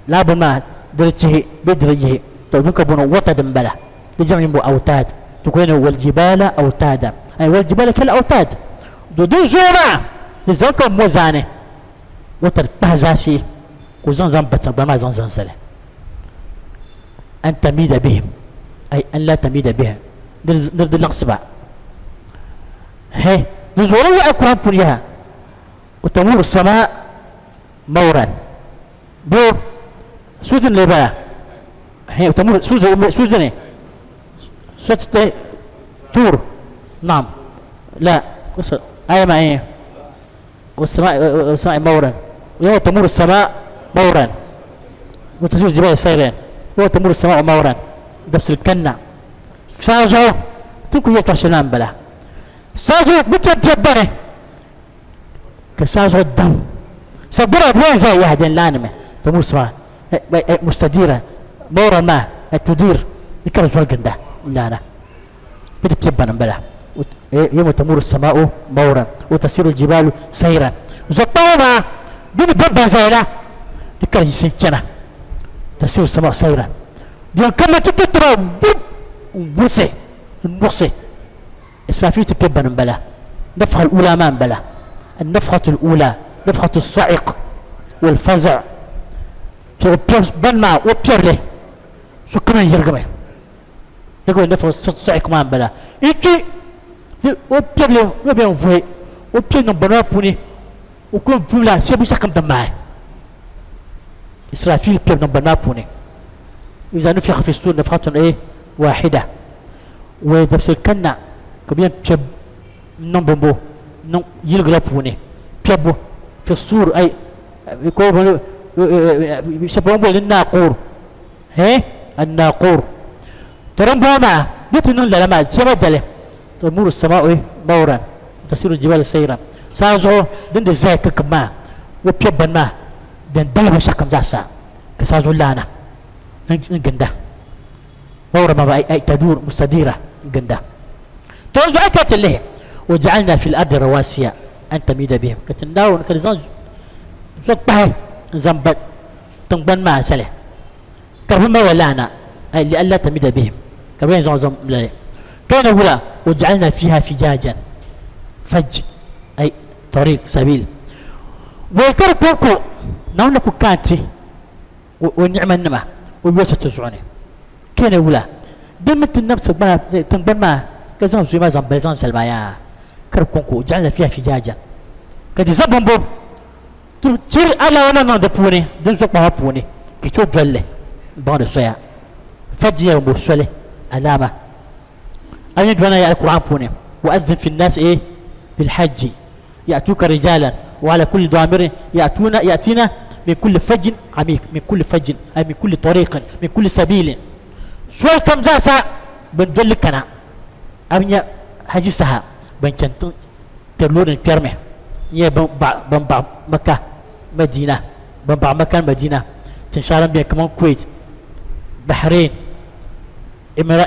laa bini maa di di chihi bee di di yihi to dun ka booni wata din bala di jɛma yini bo awtad ti ku yɛli ni waljibala awtada ay waljibala kal awtad to din zuɣu maa di zaŋ ka mo zaani wata di kpahi zaashee ka o zaŋ zaŋ ba tiŋgbani maa zaŋ zaŋ zali an tamida bihim ay an la tamida bihim ni di laɣisi ba he di zuɣu di wuhi Kuran puuni yaha وتمور السماء مورا بو سودن لي بقى هي تمور سودن سودن سودة تور نعم لا آية ما ايه والسماء والسماء مورا ويوم تمور السماء مورا وتسير الجبال سيرا يوم تمور السماء مورا دبس الكنة ساجو تنكو يتوشنان بلا ساجو بتبتبره ka saa zuɣu daŋ sagbana ti yɛn zaya yaha din laanimi to musa mustadira mawra ma tudir di ka di zoli ginda n laana bɛ ti piɛ bani n bala yawma tamuru sama'u mawran wa tasiru jibalu sayran zuɣu maa di ni bɛ ban zaya la di ka di yiɣisi chana tasiru sama'u sayran din kama ti tira bub n wurisi n nuɣisi إسرافيل تبين بلا النفخة الأولى ما بلا النفخة الأولى نفخة الصعق والفزع بن ما وبير له سو كمان يرقمه يقول النفخة الصعق ما بلا إنتي وبير له وبير فوي وبير نبنا بوني وكون بولا سيبي سكم دماء إسرافيل بير نبنا بوني إذا نفخ في الصور نفخة إيه واحدة ويدبس الكنة ka bɛ yɛn piɛbi niŋ bimbo niŋ yiligi puuni piɛbbu fi suur ay ko shɛba bini boli naaquur he annaaquur to din bɔŋɔ maa di ti niŋ lala maa jɛma dali tamuru samau mawran tasiru jibal sayran saa zuɣu din di zaya kikim maa o piɛbi bini maa din dali binshɛɣu kam zaa sa ka saa zuɣu laana n ginda mawra ma ay tadur mustadira ginda تنزع كتله وجعلنا في الأرض رواسي أن تميد بهم كتنداون كرزان زبه زنبت تنبن ما سله كرب ما ولانا أي لئلا تميد بهم كربين زم زم لا كان هنا وجعلنا فيها فجاجا فج أي طريق سبيل وكركوكو نونكو كانتي والنعمة النمى ويوسف تزعوني كان ولا دمت النفس ما تنبن ما كزان زوي ما زان بزان سلمايا كركونكو جعلنا فيها فجاجا كدي زبون بو تشير على وانا نان دبوني دن سوق ما بوني كي تو دولة بعد سويا فجيا بو سولة علامة أنا دوانا يا القرآن بوني وأذن في الناس إيه بالحج يأتوك رجالا وعلى كل ضامر يأتون يأتينا من كل فج عميق من كل فج أي من كل طريق من كل سبيل سؤال كم زاسا بندل كنا أبنيا حجي سها بن كنت تلون الكرمة يا بن با مكة مدينة بن با مكة مدينة تنشارم بين كمان كويت بحرين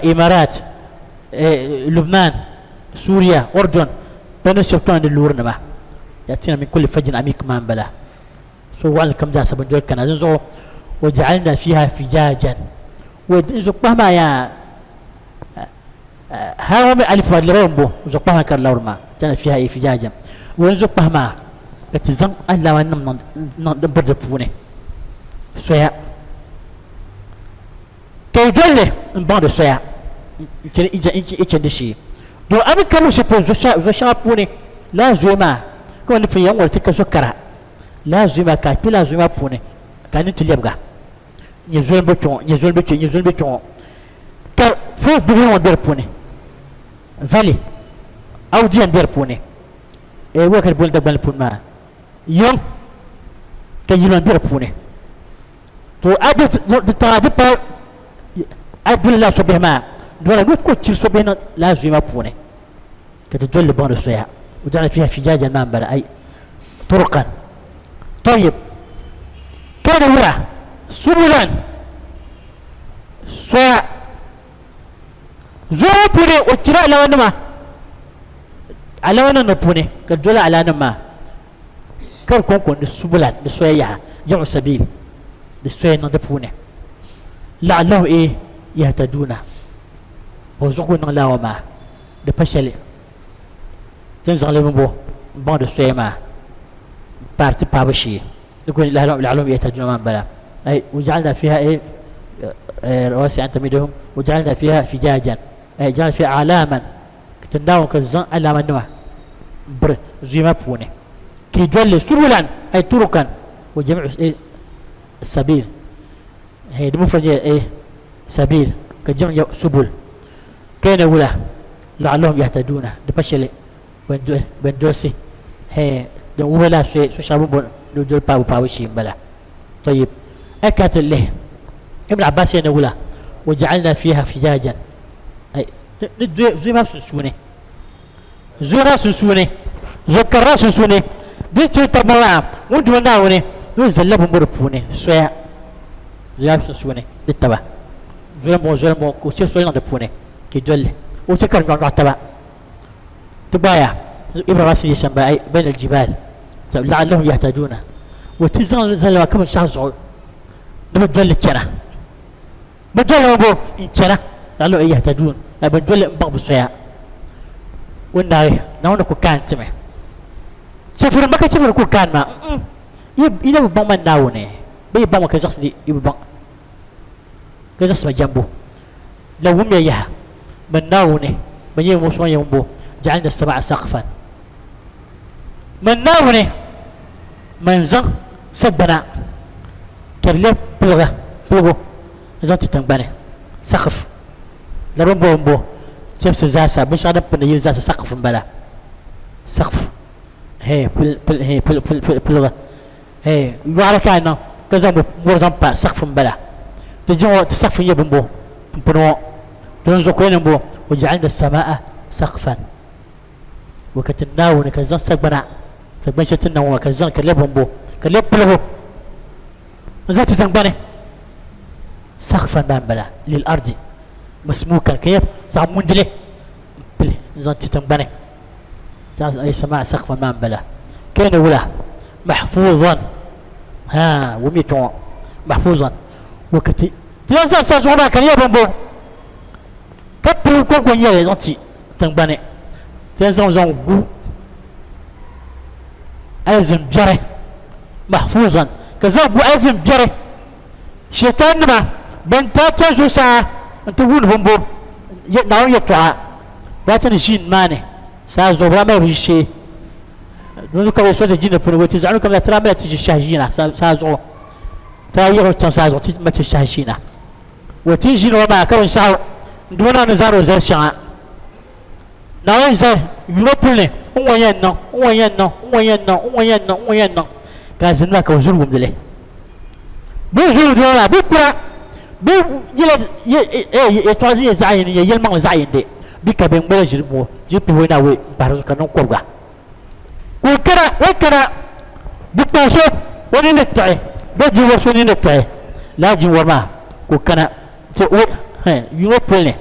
إمارات إيه، لبنان سوريا أردن بن سلطان اللور نما يأتينا من كل فج عميق ما بلا سو وعلى كم جاسة بن دول كنا نزو وجعلنا فيها فجاجا ونزو مهما يا هاوم ألف لرمبو زقها كاللورما جعلنا فيها فجاجا ونزو مهما كتزن ألا ونم نبرد بوني سويا كيجله نبرد سويا إجا إجا إجا دشي دو أبي كانوا سيبون زوشا زوشا بوني لا زوما كون في يوم ولتك سكرة لا زوما كاتبي لا زوما بوني كان تليبغا نزول بتون نزول بتون نزول بتون كار فوق بيهم بير بوني فالي أو جيم بير بوني إيه وكر بول دبل بون ما يوم كيلون بير بوني تو أبي تتعدي با أدل لا صبيه ما دولا نو كوتشي صبيه لا زوما بوني كتدل بون السيا وجعل فيها فجاجا ما بلا أي Turqan. Tayyib. Ka di wula subulan soya zuɣu puuni o chira alawa nima alawa nim ni puuni ka doli ala nim maa ka di konko ni subulan di soya yaha jam'u sabil di soya niŋ di puuni la'allahu e yahtaduna o zuɣu niŋ laawa maa di pa shɛli Ti ni zaŋ li bimbo m-baŋ di soya maa m-paari ti paabu shee. Di kuli la'allahum yahtaduna maa m-bala. Ay waja'alna fiha ay rawasi an tamidahum waja'alna fiha fijajan ay ja'alna fiha a'laman ka ti Naawuni ka zaŋ alaamanima m-biri zuya maa puuni ka yi doli li subulan ay turukan wa jami'u sabil di mufrad nyɛla sabil ka jam nyɛ subul ka yɛn wula la'allahum yahtaduuna di pa shɛli ban dolsi din wuhi laa so shɛŋa bini bɔri ni doli paabu paabu shee n-bala tayib a kana ti lihi Ibn Abbas yɛn ni wula wa ja'alna fiha fijajan ni zoya maa sunsuuni zoya maa sunsuuni zo kara maa sunsuuni din chɛ taba maa ŋun duma Naawuni ni o zalila bini bɔ di puuni soya zoya maa sunsuuni di taba zoli m-bɔŋɔ zoli m-bɔŋɔ ka o chɛ soli niŋ di puuni ka yi doli li o chɛ ka di nyɔɣu nyɔɣu taba ti gbaaya Ibrahim asili shɛm ba bayna al-jibal la'allahum yahtaduuna o ti zaŋ zali ba ka binshɛɣu zuɣu ni bi doli li chana bi doli li bo n chana la'allahum yahtaduun la bi doli n baŋ bi soya o naai Naawuni ku kaan timi chɛfuri maka chɛfuri ku kaan maa yi na bi baŋ man Naawuni bee yi baŋ ma ka zaɣisi ni yi bi baŋ ka zaɣisi ma jɛmbu la wumya yaha man Naawuni man nyɛ ŋun sɔŋ ya ŋun bo ja'alna as-sama'a saqfan man Naawuni man zaŋ sagbana ka di lɛbi piliga piligu n-zaŋ ti tiŋgbani saqf la bini bo m-bo chɛbisi zaasa binshɛɣu din pindi yili zaasa saqf m-bala saqf hee piliga Eh, yɔɣiri ka a niŋ ka zaŋ bɛ mɔri zaŋ pa saɣifu m-bala. Ti jiŋ ŋɔ, ti saɣifu n-nyɛ bimbo pumpɔŋɔ ŋɔ. Di zuɣu ka o yɛn niŋ bo, Wa ja'alna as-samaa'a saqfan. Wa ka ti Naawuni ka zaŋ sagbana, sagban shɛli ti ni niŋ ŋɔ maa, ka di zaŋ ka di lebi bimbo, ka di lebi piligu n-zaŋ ti tiŋgbani. Saqfan maa m-bala, lil ardi masmuukan, ka nyɛ zaɣ mundili m-pili n-zaŋ ti tiŋgbani. As-samaa'a saqfan maa m-bala. Ka yɛn ni wula? Mahfuuzan. Haa, wum yɛtɔɣa ŋɔ. Mahfuuzan. Wakati ti lan zaŋ sa zuɣu maa ka di nyɛ bimbo ka pili kɔŋko n-nyɛ li zaŋ ti tiŋgbani. Ti lan zaŋ zaŋ gu alizin biɛri. Mahfuuzan. Ka zaŋ gu alizin biɛri. Shɛtannima ban daa chani zuɣusaa nti wuni bimbo Naawuni yɛtɔɣa daa ti ni ʒi nimaani saa zuɣu, bɛ daa mali bɛ ʒishee dundoli ka bɛ soli ti jindi puuni, bɛ ti zaɣ yino kam zaa ti daa mali ti ʒishɛhi ʒiina saa zuɣu, ti daa yiɣiri chaŋ saa zuɣu ti mali ti ʒishɛhi ʒiina. Bɛ ti ʒiini ŋɔ maa ka binshɛɣu n Duuma Naawuni ni zaŋdi o zali shɛŋa Naawuni zali yuno puli ni n ŋɔ yɛn niŋ, n ŋɔ yɛn niŋ, n ŋɔ yɛn niŋ, n ŋɔ yɛn niŋ, n ŋɔ yɛn niŋ ka a zini maa ka bɛ zuri wumdi li. Bɛ zuri wumdi li maa bɛ kura bɛ nyɛla yɛltɔɣa din nyɛ zaɣ yini nyɛ yɛlimaŋli zaɣ yindi bɛ ka bɛ ŋmɛla ʒiri ŋɔ ʒiri pihiwɔi ni awɔi m-pahiri zuɣu ka niŋ kɔbiga ka o kana o kana bɛ kpahi so o nini ni tiɣi bɛ jinwari so nini ni tiɣi lala jinwari maa ka o kana ti o yuno puli ni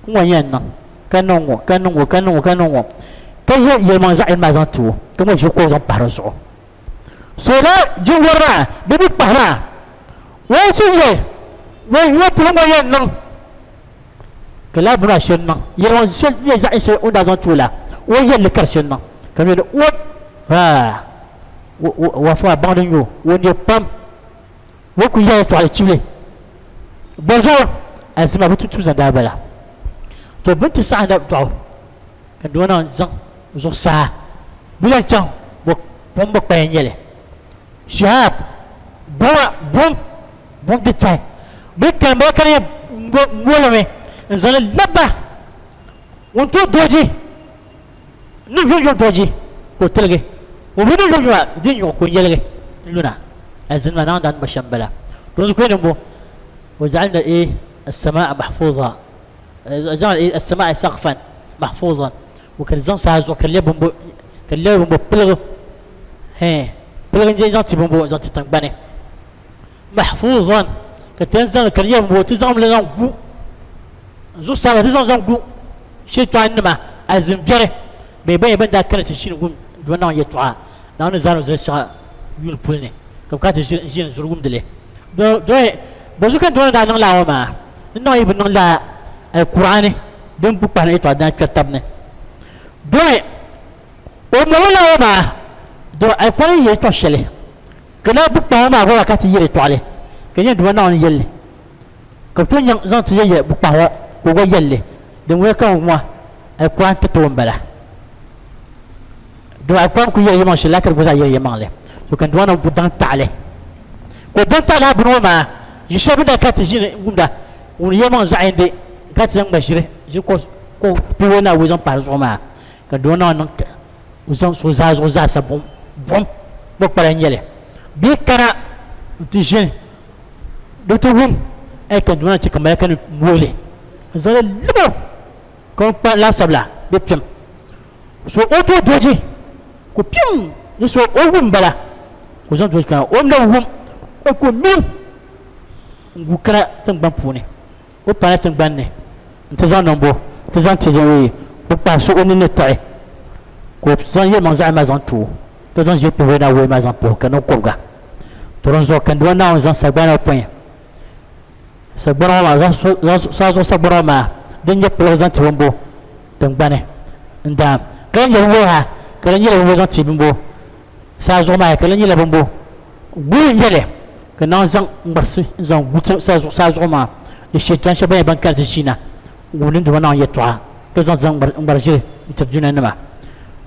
N ŋɔ yɛn niŋ ka niŋ ŋɔ ka niŋ ŋɔ ka niŋ ŋɔ ka niŋ ŋɔ ka yɛ yɛlimaŋli zaɣ yini maa zaŋ ti o ka ŋɔ ʒi kuɣu zaŋ pahi di zuɣu so la jinwari maa bɛ bi kpahi maa o yi ti yɛ ŋɔ polo ŋɔ yɛn niŋ ka laa bini maa shɛli niŋ yɛlimaŋli shɛli nyɛ zaɣ yini shɛli o ni daa zaŋ ti o la o yɛlli ka di shɛli niŋ ka mi ni o wafa maa baŋdi n-nyɛ o o ni pam o ku yɛla yɛltɔɣali chibili bɔzuɣu alizama bi tumtumsa daa bala to bini ti saɣim dɔɣu ka doo naan zaŋ zuɣusaa bi lahi chaŋ buɣum bi kpaya n-nyɛli shihab buɣa buɣum buɣum ti tahi bɛ kani bala ka di yɛn ŋolimi n-zaŋ li laba ŋun tooi dooji niŋ yomyom dooji ka o tiligi ŋun bi niŋ yomyom a di nyuɣu ka o yɛligi n-luna alizini maa naawuni daa niŋ ba shɛm m-bala dinzuɣu ka o yɛn niŋ bo وجعلنا ايه السماء محفوظة جعل ايه السماء سقفا محفوظا وكان زان ساز وكان لبن بو كان لبن بو بلغ Hɛn piligi n zaŋ ti bimbo zaŋ ti tingbani mahfuzan ka ti zaŋ ka di nyɛ bimbo ti zaŋ li zaŋ gu zuɣusaa maa ti zaŋ zaŋ gu shɛtɔɣa nima alizin biɛri bee ban nyɛ ban daa kana ti ʒini wum Duuma Naawuni yɛltɔɣa Naawuni ni zaŋ li zali shɛŋa yuuni puli ni ka bɛ kana ti ʒini n-zuri wumdi li. Bɔzuɣu ka Duuma ni daa niŋ lala ŋɔ maa? Ni niŋ yi bi niŋ lala Alkur'aani din bu kpahili yɛltɔɣa daa kpɛri tab ni. Dɔi o mɔŋɔ la ŋɔ maa, dɔ Alkur'aani yɛltɔɣ shɛli ka daa bu kpahili maa gba ka ti yɛli tɔɣili ka nyɛ Duuma Naawuni yɛlli ka bɛ tooi nyaŋ zaŋ ti yɛli bu kpahi ŋɔ ka o gba yɛli li din wuhiya ka ŋɔ Alkur'aani ti ti o m-bala. Dɔ Alkur'aani kuli yɛli yɛlimaŋ shɛli lala ka di gba zaa yɛli yɛlimaŋli. So ka Duuma Naawuni daŋ taɣili ka o daŋ taɣili a bini ŋɔ maa ʒi shɛli bɛ ni daa kana ti ʒini n-wumda ŋun yɛlimaŋ zaɣiyindi ka ti zaŋ ŋma ʒiri ʒiri ko piwɛ na o zaŋ pahi di zuɣu maa ka doo naŋ niŋ o zaŋ so zaa zuɣu zaasa buɣum buɣum kpɔ kpala n nyɛli bee kana n ti ʒini di ti wum ai ka doo na chɛ ka malaka ni mooli n zaŋli libo ka o kpa laasabu la bɛ pim so o tooi doji ku pim ni so o wum bala ka o zaŋ doji kana o ni wum o ku mim n gu kana tingbani puuni o pala tingbani ni nti zaŋ niŋ bo ti zaŋ ti o kpahi so o nini ni tiɣi ka o zaŋ yɛlimaŋ zaɣ maa zaŋ ti o ka zaŋ ʒili kpihiri na woi maa zaŋ puhi ka niŋ kɔbiga to din zuɣu ka Duuma Naawuni zaŋ sagbana ŋɔ pɔi sagbana ŋɔ maa saa zuɣu sagbana ŋɔ maa din nyɛ piligi zaŋ ti bimbo tingbani n daam ka di nyɛ bimbo ha ka di nyɛla bimbo zaŋ ti bimbo saa zuɣu maa ka di nyɛla bimbo Guli n-nyɛ li ka Naawuni zaŋ ŋmarisi n-zaŋ gu ti saa zuɣu maa ni shɛtan shɛba ban nyɛ ban kani ti ʒiina n-wum ni Duuma Naawuni yɛltɔɣa ka zaŋ zaŋ ŋmari ʒili n-tiri dunianima.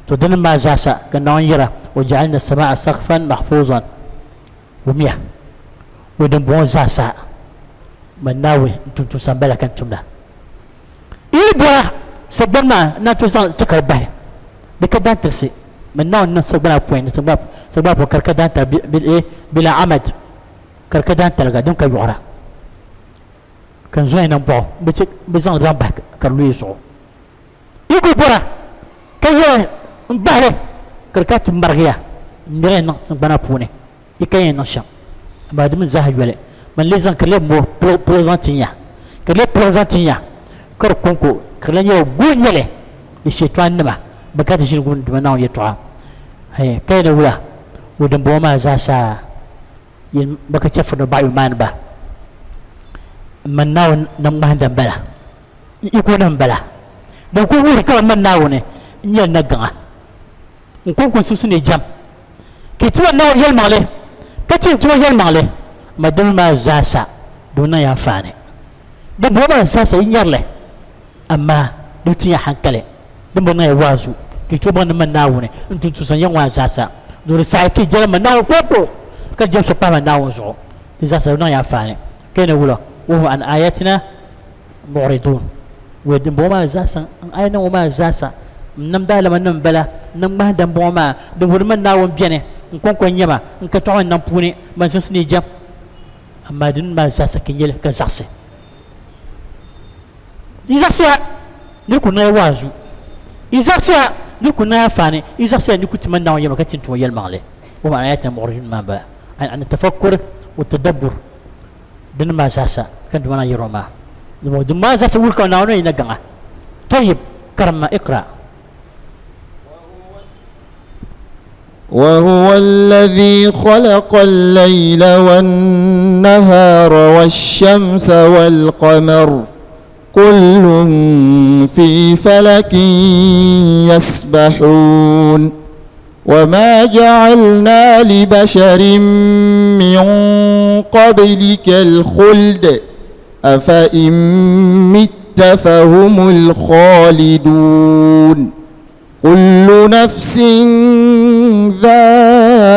To dinim maa zaasa ka Naawuni yɛra, Waja'alna as-samaa'a saqfan mahfuuzan Wumya, o dimbɔŋɔ zaasa man Naawuni n-tum tumsa m-bala ka n tumda. Yi yi bɔra sagbani maa n-naan tooi zaŋ chɛ ka di bahi, di ka daantalisi. Mani Naawuni niŋ sagbana pɔi ni sagbana puuni ka di ka daantali bila amad, ka di ka daantaliga din ka yɔɣira. Ka n zoya niŋ bɔɣu m-bi zaŋ li zaŋ bahi ka di lu yi zuɣu. Yi kul bɔra ka yɛli m bahi li ka di ka ti marigiya m-miri ya niŋ tiŋgbana puuni. Yi ka yɛn niŋ shɛm, amaa di mi zaaha yoli, man lee zaŋ ka di leei mo piligu zaŋ tin ya, ka di leei piligu zaŋ tin ya, ka di kɔŋko ka di lan nyɛla guui nyɛli ni shɛtɔɣanima bɛn ka ti ʒini gum Duuma Naawuni yɛtɔɣa. Hɛi, ka yi ni wula o dimbɔŋɔ maa zaa sa yin ba ka chɛfiri ni baɣiyumaaniba? M man Naawuni nam ŋmahinda m-bala, n yiko ni m-bala. Din kul wuhiri ka man Naawuni n-nyɛ n nagaŋa. N kɔŋko n-simsi ni jɛm ka yi ti ma Naawuni yɛlimaŋli, ka ti n ti o yɛlimaŋli, amaa dama maa zaasa di bi niŋ ya anfaani. Dimbɔŋɔ maa zaasa yi nyari li, amaa di bi tin ya hankali. Din bi niŋ ya waazu ka yi tooi baŋ ni man Naawuni n-tum tusa ya ŋɔ maa zaasa, ni di saɣi ka yi jɛlim ma Naawuni kɔŋko, ka di jɛm so pahi ma Naawuni zuɣu, di zaasa di bi niŋ ya anfaani. Ka yi ni wula, Wahum an aayatina muɣridun. Wee dimbɔŋɔ maa zaasa, n aayanim ŋɔ maa zaasa, n nam daalama nim m-bala, n nam ŋmahinda m-bɔŋɔ maa, din wuhiri ma Naawuni beni, n kɔŋko n-nyɛ ma, n ka tɔɣu n nam puuni, man simsi ni yi jɛm. Amaa di ni maa zaasa ka nyɛ li ka zaɣisi. Yi zaɣisiya ni ku niŋ ya waazu, yi zaɣisiya ni ku niŋ ya anfaani, yi zaɣisiya ni ku ti ma Naawuni yɛlimaŋli ka ti n-ti o yɛlimaŋli. Wahum an aayatina muɣridun maa m-bala, an tafakkur wa tadabbur. Dini maa zaasa ka Duuma naan yɛri o maa. Dama din maa zaasa wuhi ka Naawuni yina gaŋa. Tayyib, karimma, iqra. وهو الذي خلق الليل والنهار والشمس والقمر كل في فلك يسبحون وما جعلنا لبشر من قبلك الخلد أفإن مت فهم الخالدون كل نفس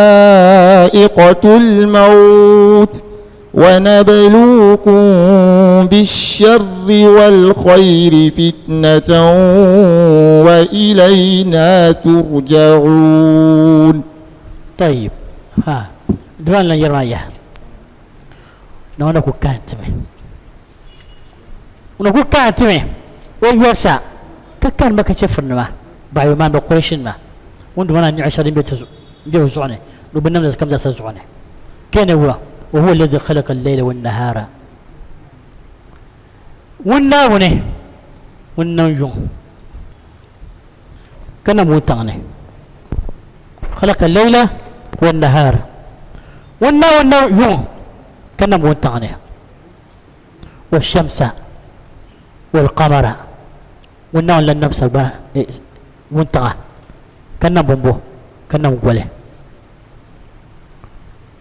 ذائقة الموت ونبلوكم بالشر والخير فتنة وإلينا ترجعون. طيب ha dua lan yɛri maa yaha Naawuni ku kahi timi ŋuna ku kahi timi o yɔrisa ka kani ba ka chɛfurinima baɣiyumaaniba Quraishinima ŋun duma na niɣi shɛli din be ti zuɣu. N be bɛ zuɣu ni, ni binnamda kam zaa sa zuɣu ni. Kene wa, wa huwa alladhi khalaqa al-layla wan-nahara. Ŋun Naawuni ŋun nam yuŋ ka nam wuntaŋ ni. Khalaqa al-layla wan-nahara. Ŋun Naawuni nam yuŋ ka nam wuntaŋ ni. Wa-shamsa wal-qamara. Ŋun Naawuni lan nam sagbana wuntaŋa ka nam bɔmbo ka nam goli.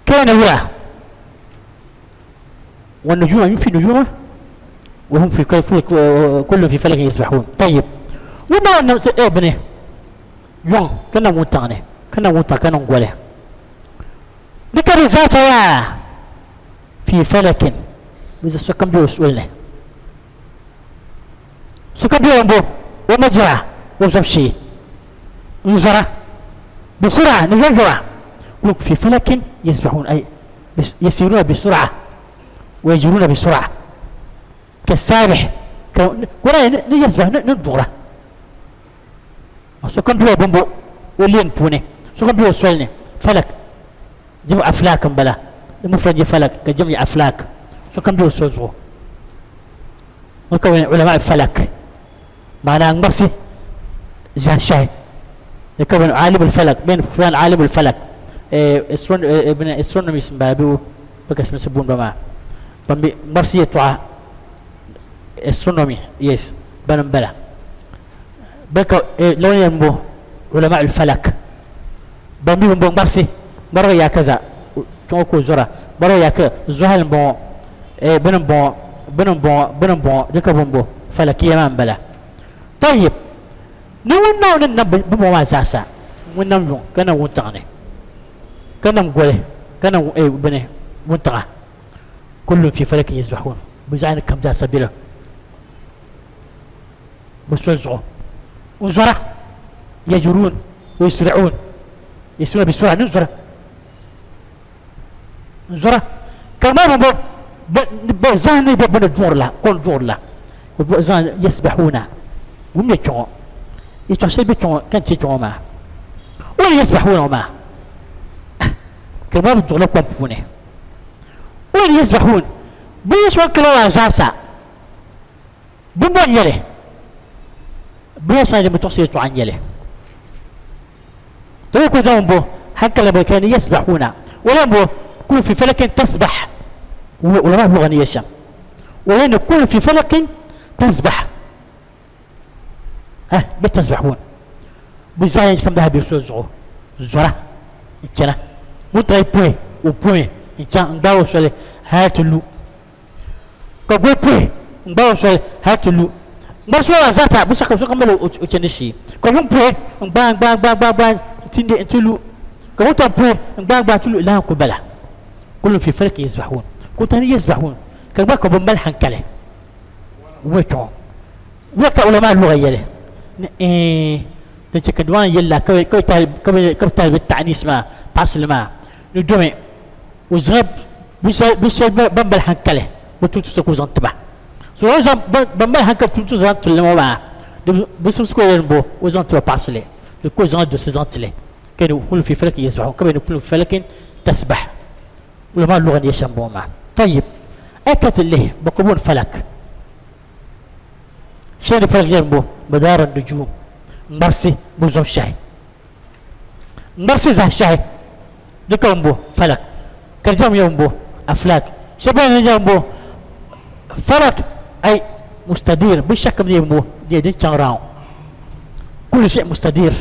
Kene wa والنجوم في نجومه وهم في كل في فلك يسبحون. طيب وما ابنه يوم كنا متعني كنا متع كنا نقوله ذكر ذاته في فلك بس سكم بيو سؤالنا سكم بيو بو ومجرى وزبشي نزرة بسرعة نجرة في فلك يسبحون، أي يسيرون بسرعة ويجرون بسرعة كالسابح. كنا يسبح ندغرة سكن بيو بومبو ولين توني سكن بيو سولني فلك جمع أفلاك بلا المفرد فلك كجمع أفلاك سكن بيو سوزو وكون علماء الفلك معناه مرسي زان شاي يكون عالم الفلك بين فلان عالم الفلك ابن استرونومي بابو بكس مسبون بما مرسي توع استرونومي يس بنم بلا بك لون ينبو علماء الفلك بامي بون مرسي مرة يا كذا توكو زرا مرة يا ك زهل بون بنم بون بنم بون بنم بون ذكر بون فلكية ما بلا. طيب نون نون نب بمو أساسا ونم كنا ونتعني كنا نقوله كنا إيه بني ونتقى كل في فلك يسبحون بزعين كم دا سبيله بسوزعه وزرع يجرون ويسرعون يسرعون بسرعة نزرع نزرع كمان بزاني ببن الدور لا كل دور لا وبزان يسبحون وهم يتعو يتعو شيء بيتعو كان تيتعو ما ولا يسبحون ما كمان بدور لكم بونه ولا يسبحون بيش وكلوا أساسا بمبون يله بيش هذا متوصي عن يله تقول كذا حتى لما كان يسبحون ولا بو كل في فلك تسبح ولا ما هو غني الشام ولأن كل في فلك تسبح ها بتسبحون بزايد كم ذهب يسوزعو زرا إنشنا متى بوي وبوي إنشان نباو سؤال هاتلو كقول بوي نباو سؤال هاتلو بس ولا زاتا بس كم سو كملوا وتنشي كم بوي نبان بان بان بان بان تندي تلو كم تبوي نبان بان تلو لا قبلة كل في فلك يسبحون كل تاني يسبحون كم بقى بملحن كله وتو وقت علماء اللغة يله إيه تشكدوان يلا كم كم كم كم تال بالتعنيس ما باصل ما ندمي وزغب بس بس بملحن كله وتو تسكو زنتبه سو زم بملحن كله تو زنت لما ما بس مسكو ينبو وزنتبه باصله لكو زنت دو سزنتله كانوا كل في فلك يسبحون كما كل في فلك تسبح علماء اللغة يشنبوا ما. طيب أكت اللي بقبون فلك شنو فلك ينبو مدار النجوم مرسي بوزم شاي مرسي زه شاي دكم فلك كرجم ينبو أفلاك شبان ينبو فلك أي مستدير بالشكل ينبو دي دي تشانراو كل شيء مستدير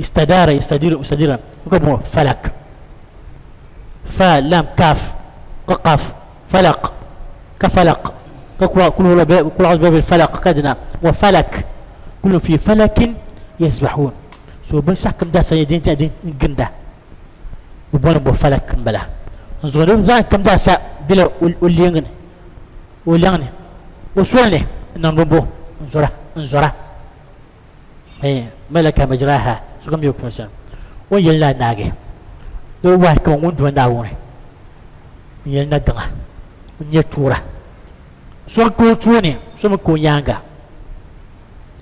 استدار يستدير مستديرا يقوم فلك فا لام كاف ققاف فلق كفلق كل كل عضو باب الفلق كدنا وفلك كل في فلك يسبحون سو بس حكم ده سيدين تدين جنده وبربو فلك بلا نزغلو زان كم ده سا بلا والليغن والليغن وسولني نمبو نزرة نزرة ايه ملك مجراها سو كم يكون سن ويلا ناجي دو واحد كم وند ونداونه يلا دغا ونيتورا سو كو توني سو كو يانغا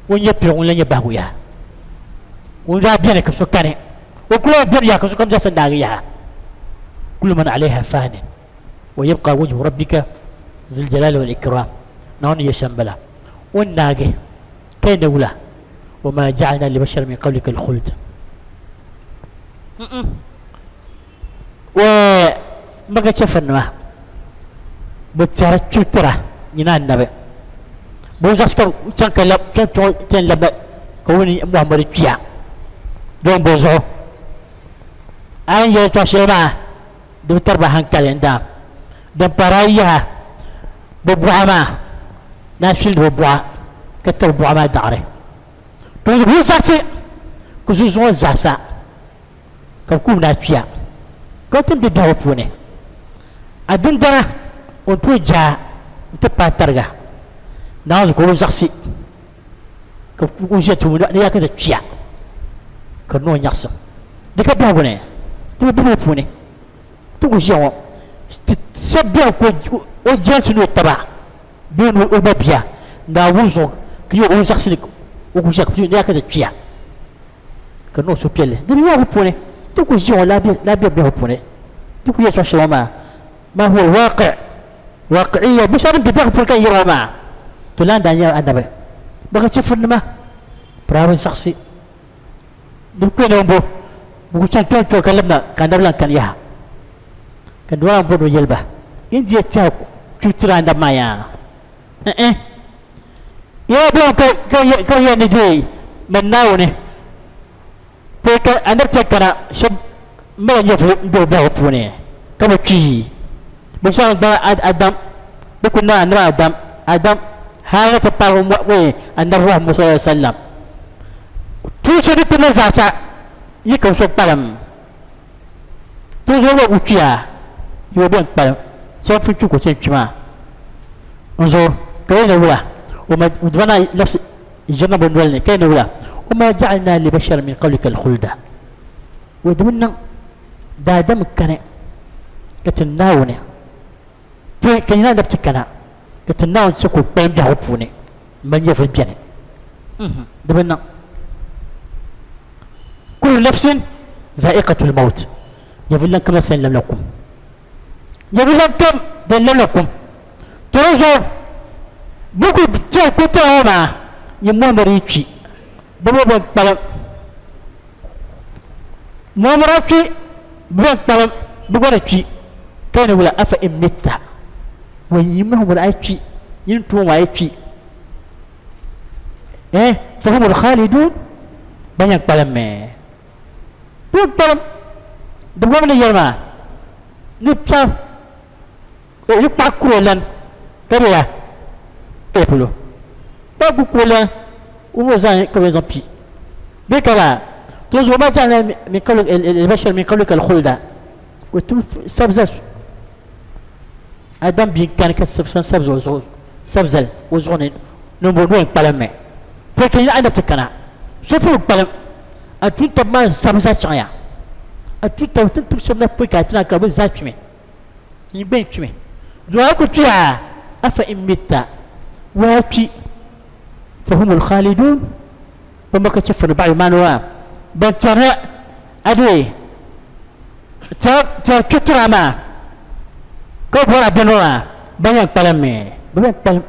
ونيبيو ونيا باغويا وندا بينك سو كاني O kula bɛri yaha ka sokam zaasa naagi yaha. Kullu man alayha fanin wa yabqa wajhu rabbika zul jalali wal ikram. Naawuni ni yɛ shɛm bala. O ni naagi ka yi ni wula wa ma ja'alna li bashar min qablika al-khuld. Wa maka chɛfurinima bɛ tɛri chutira nyini annabi bɛ zaɣisi ka chaŋ ka lab chaŋ chuɣu ti yɛn labina ka wum ni Muhammadu kpiya don bɔ zuɣu a ni yɛli tɔɣ shɛli maa di bi tari ba hankali n daam din pahiri ayi yaha bɛ buɣa maa ni a filindi bɛ buɣa ka tiri buɣa maa daɣiri to bɛ zaɣisi ka zuzuŋɔ zaɣisa ka bɛ kuum daa kpiya ka ti ni be biɛhigu puuni. A dindana o ni tooi jaai nti paai tariga, Naawuni zuɣu ka o bi zaɣisi ka o ʒiya ti ni yaa ka ti kpiya ka di niŋ o nyaɣisim. Di ka biɛhigu ni, ti bi biɛhigu puuni ti ku ʒiya ŋɔ ti shɛba beni ka o jɛnsi ni o taba bee ni o ba bia Naawuni zuɣu ka o bi zaɣisi ni o ku ʒiya ka ni yaa ka ti kpiya. Ka niŋ suhupiɛlli di bi yɛligu puuni ti ku ʒiya ŋɔ lahi be biɛhigu puuni ti ku yɛltɔɣa shɛli ŋɔ maa ma huwa waaqi waaqiiya binshɛɣu din be biɛhigu puuni ka n yɛri ŋɔ maa to lan daa nyɛla anabi bɛ ka chɛfurinima bɛ daa bi zaɣisi di bi kpeeni bo bɛ ku chaŋ kpɛŋ ka labina ka anabi lan kani yaha ka noo lan bɔri ni o yɛli ba yi ni di ya tɛha kpibu tiri anabi maa yaa N-ih! Yɛla beni ka bɛ yɛli ni deei mani Naawuni pɔi ka anabi chɛ kana shɛb mali nyɛvili m-be bɛ biɛhigu puuni ka bɛ kpi. Bɛ zaŋ gbaai Adam, bɛ ku naai anabi Adam, Adam, hal ni ti paagi anabi Muhammad sallallahu alaihi wasallam. Tuun shɛli din kpiri na zaasa yi ka so kpalim. Dinzuɣu bɛ ku kpiya, yi bi bɛn kpalim, shɛba pun kpi ka o chɛ n-kpi maa. N zuɣu ka yi ni wula, o ma dima na labisi ʒiri niŋ bɛ noli ni, ka yi ni wula, O ma ja'alna li basharin min qablika al-khulda. O di bi niŋ daadam kani ka ti Naawuni pɔi ka nyina anabchi kana ka ti Naawuni chɛ ka o kpalim biɛhigu puuni m-mali nyɛvili beni. Di bi niŋ. Kullu nafsin za'iqatul maut. Nyɛvili lan kam sani lamla kum. Nyɛvili lan kam din lamla kum. To di zuɣu bɛ ku chɛ ku tɛha ŋɔ maa nyin Muhammad yi kpi bɛ mi bɛn kpalim. Muhammad a kpi bɛ bɛn kpalim bɛ gba ni kpi ka yi ni wula afa in mitta wa nyin Muhammad a yi kpi nyin tumo maa yi kpi eh fahumul khalidun ban yɛn kpalim mi bɛ kpalim di bɔbi ni yɛli maa ni kpɛm ni kpaɣa kuro lan ka bɛ ya e polo kpaɣa ku kuro lan o mi zaŋ ka bɛ zaŋ pi bɛ ka ba to zuɣu ma ja'alna min qabli al-bashar min qablika al-khulda o tim sabza Adam bia n-kani ka sabzi o zuɣu sabzali o zuɣu ni ni o noli kpalim mi pɔi ka yina anabiti kana so pun kpalim a tuun taba maa zabi zaa chaŋya a tuun taba ti ni tim shɛba na pɔi ka a ti na ka bɛ zaa kpimi n gba yɛn kpimi doo a ku kpiya afa in mitta waa kpi fahumul khalidun ban ba ka chɛ funi baɣa maani maa ban tɛri a dee tɛri kpitira maa ka bɔri a bɛni maa ban yɛn kpalim mi bɛ yɛn kpalim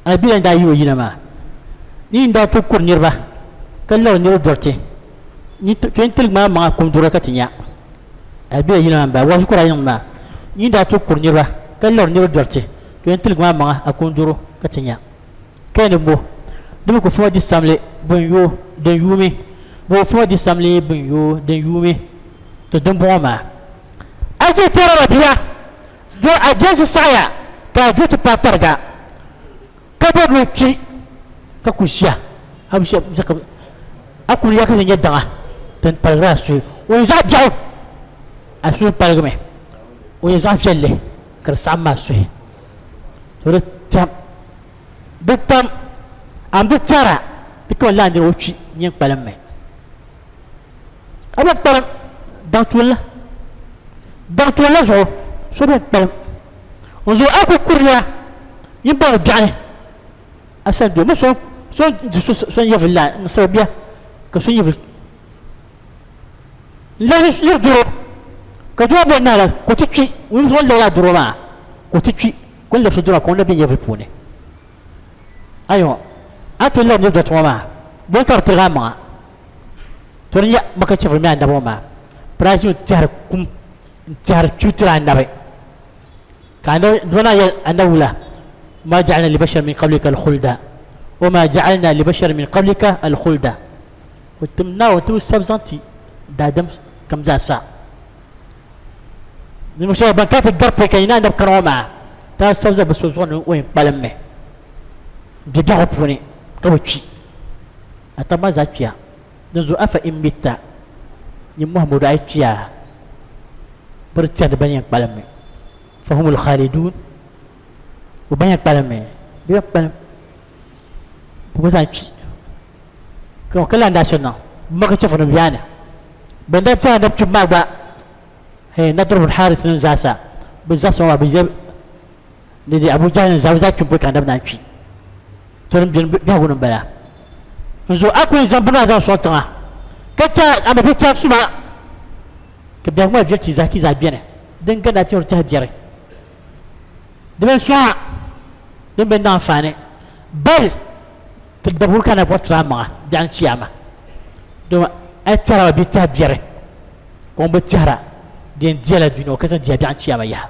a bɛ yɛn daa yi o yina maa ni daa ti kuri niriba ka lari niriba dɔriti to yɛn tiligi maa maŋa kum dɔrɔ ka ti nya a bɛ yina maa n bala wahu kura yiŋ maa ni daa ti kuri niriba ka lari niriba dɔriti to yɛn tiligi maa maŋa a kum dɔrɔ ka ti nya Ka ni bo, di bi ku fuma di samli bun yo din yuumi, bɛ bi fuma di samli bun yo din yuumi, to dimbɔŋɔ maa a je tɛri rabia do a jɛnsi saɣiya ka a jo ti paai tariga ka bɔri ni o kpi ka ku ʒiya a bi ʒiya ka a kuli ya ka zaŋ nyɛ daŋa din paligira a suhu o nyɛ zaɣ biɛɣu a suhu paligimi o nyɛ zaɣ viɛlli ka di saɣim maa suhi to di tam di tam am di tɛra di ka lahi nira o kpi nyɛ kpalim mi a bɛ kpalim daŋ tuuli daŋ tuuli zuɣu so bɛ kpalim n zuɣu a ku kuriya yin baŋ biɛɣuni a sani do mi so so di so so nyɛvili la n sabi bia ka so nyɛvili N-lɛbi doro ka doo bɔri naala ka o ti kpi ŋun zuɣu n-lɛbi lala doro maa ka o ti kpi ka o ni lɛbisi doro maa ka o ni be nyɛvili puuni. Ayo, a tooi lɛbi niriba dɔriti ŋɔ maa bɔ n-ka bɛ tiligi a maŋa? To di nyɛ Maka chɛfuri mini anabi ŋɔ maa bɛ daa ʒimi tɛhiri kum n-tɛhiri kpibu tiri anabi ka anabi doo naa yɛli anabi wula ma ja'alna li bashar min qablika al-khulda wa ma ja'alna li bashar min qablika al-khulda O tim Naawuni ti bi sabi zaŋ ti daadam kam zaa sa. Ninvuɣ shɛba ban kana ti gari pɔi ka yi ni anabi kani ŋɔ maa, daa sabi zali bɛ so zuɣu ni o yɛn kpalim mi m-be biɛhigu puuni ka bi kpi. A taba maa zaa kpiya. Dinzuɣu afa in mitta, nyin Muhammadu a yi kpiya, bɛ di tɛri ni ban yɛn kpalim mi. Fahumul khalidun, bɛ ban yɛn kpalim mi, bɛ yɛn kpalim, bɛ gba zaa kpi. Ka ka lan daa shiri niŋ bɛ Maka chɛfurinim yaani bɛn daa ti anabi kpibu maa gba hee Nadr bin Harith nim zaasa bɛ zaasa ŋɔ maa bɛ yɛ ni di Abu Jahl nim zaa bɛ zaa kpim pɔi ka anabi naan kpi to din beni biɛhigu ni m-bala n zuɣu a ku yɛn zaŋ bini maa zaŋ sɔŋ tiŋa ka ti a ma bɛ ti suma ka biɛhigu maa viɛli ti zaa ka yi zaa beni din gari a tɛhiri tɛhi biɛri di bɛn sɔŋ a din bɛn niŋ anfaani bal Ti dabigiri ka na bɔri tiri a maŋa biɛɣuni chiyaama, dama a yi tɛhira bee tɛha biɛri ka ŋun bi tɛhira di yɛn dihila dunia ŋɔ ka zaŋ dihi biɛɣuni chiyaama yaha.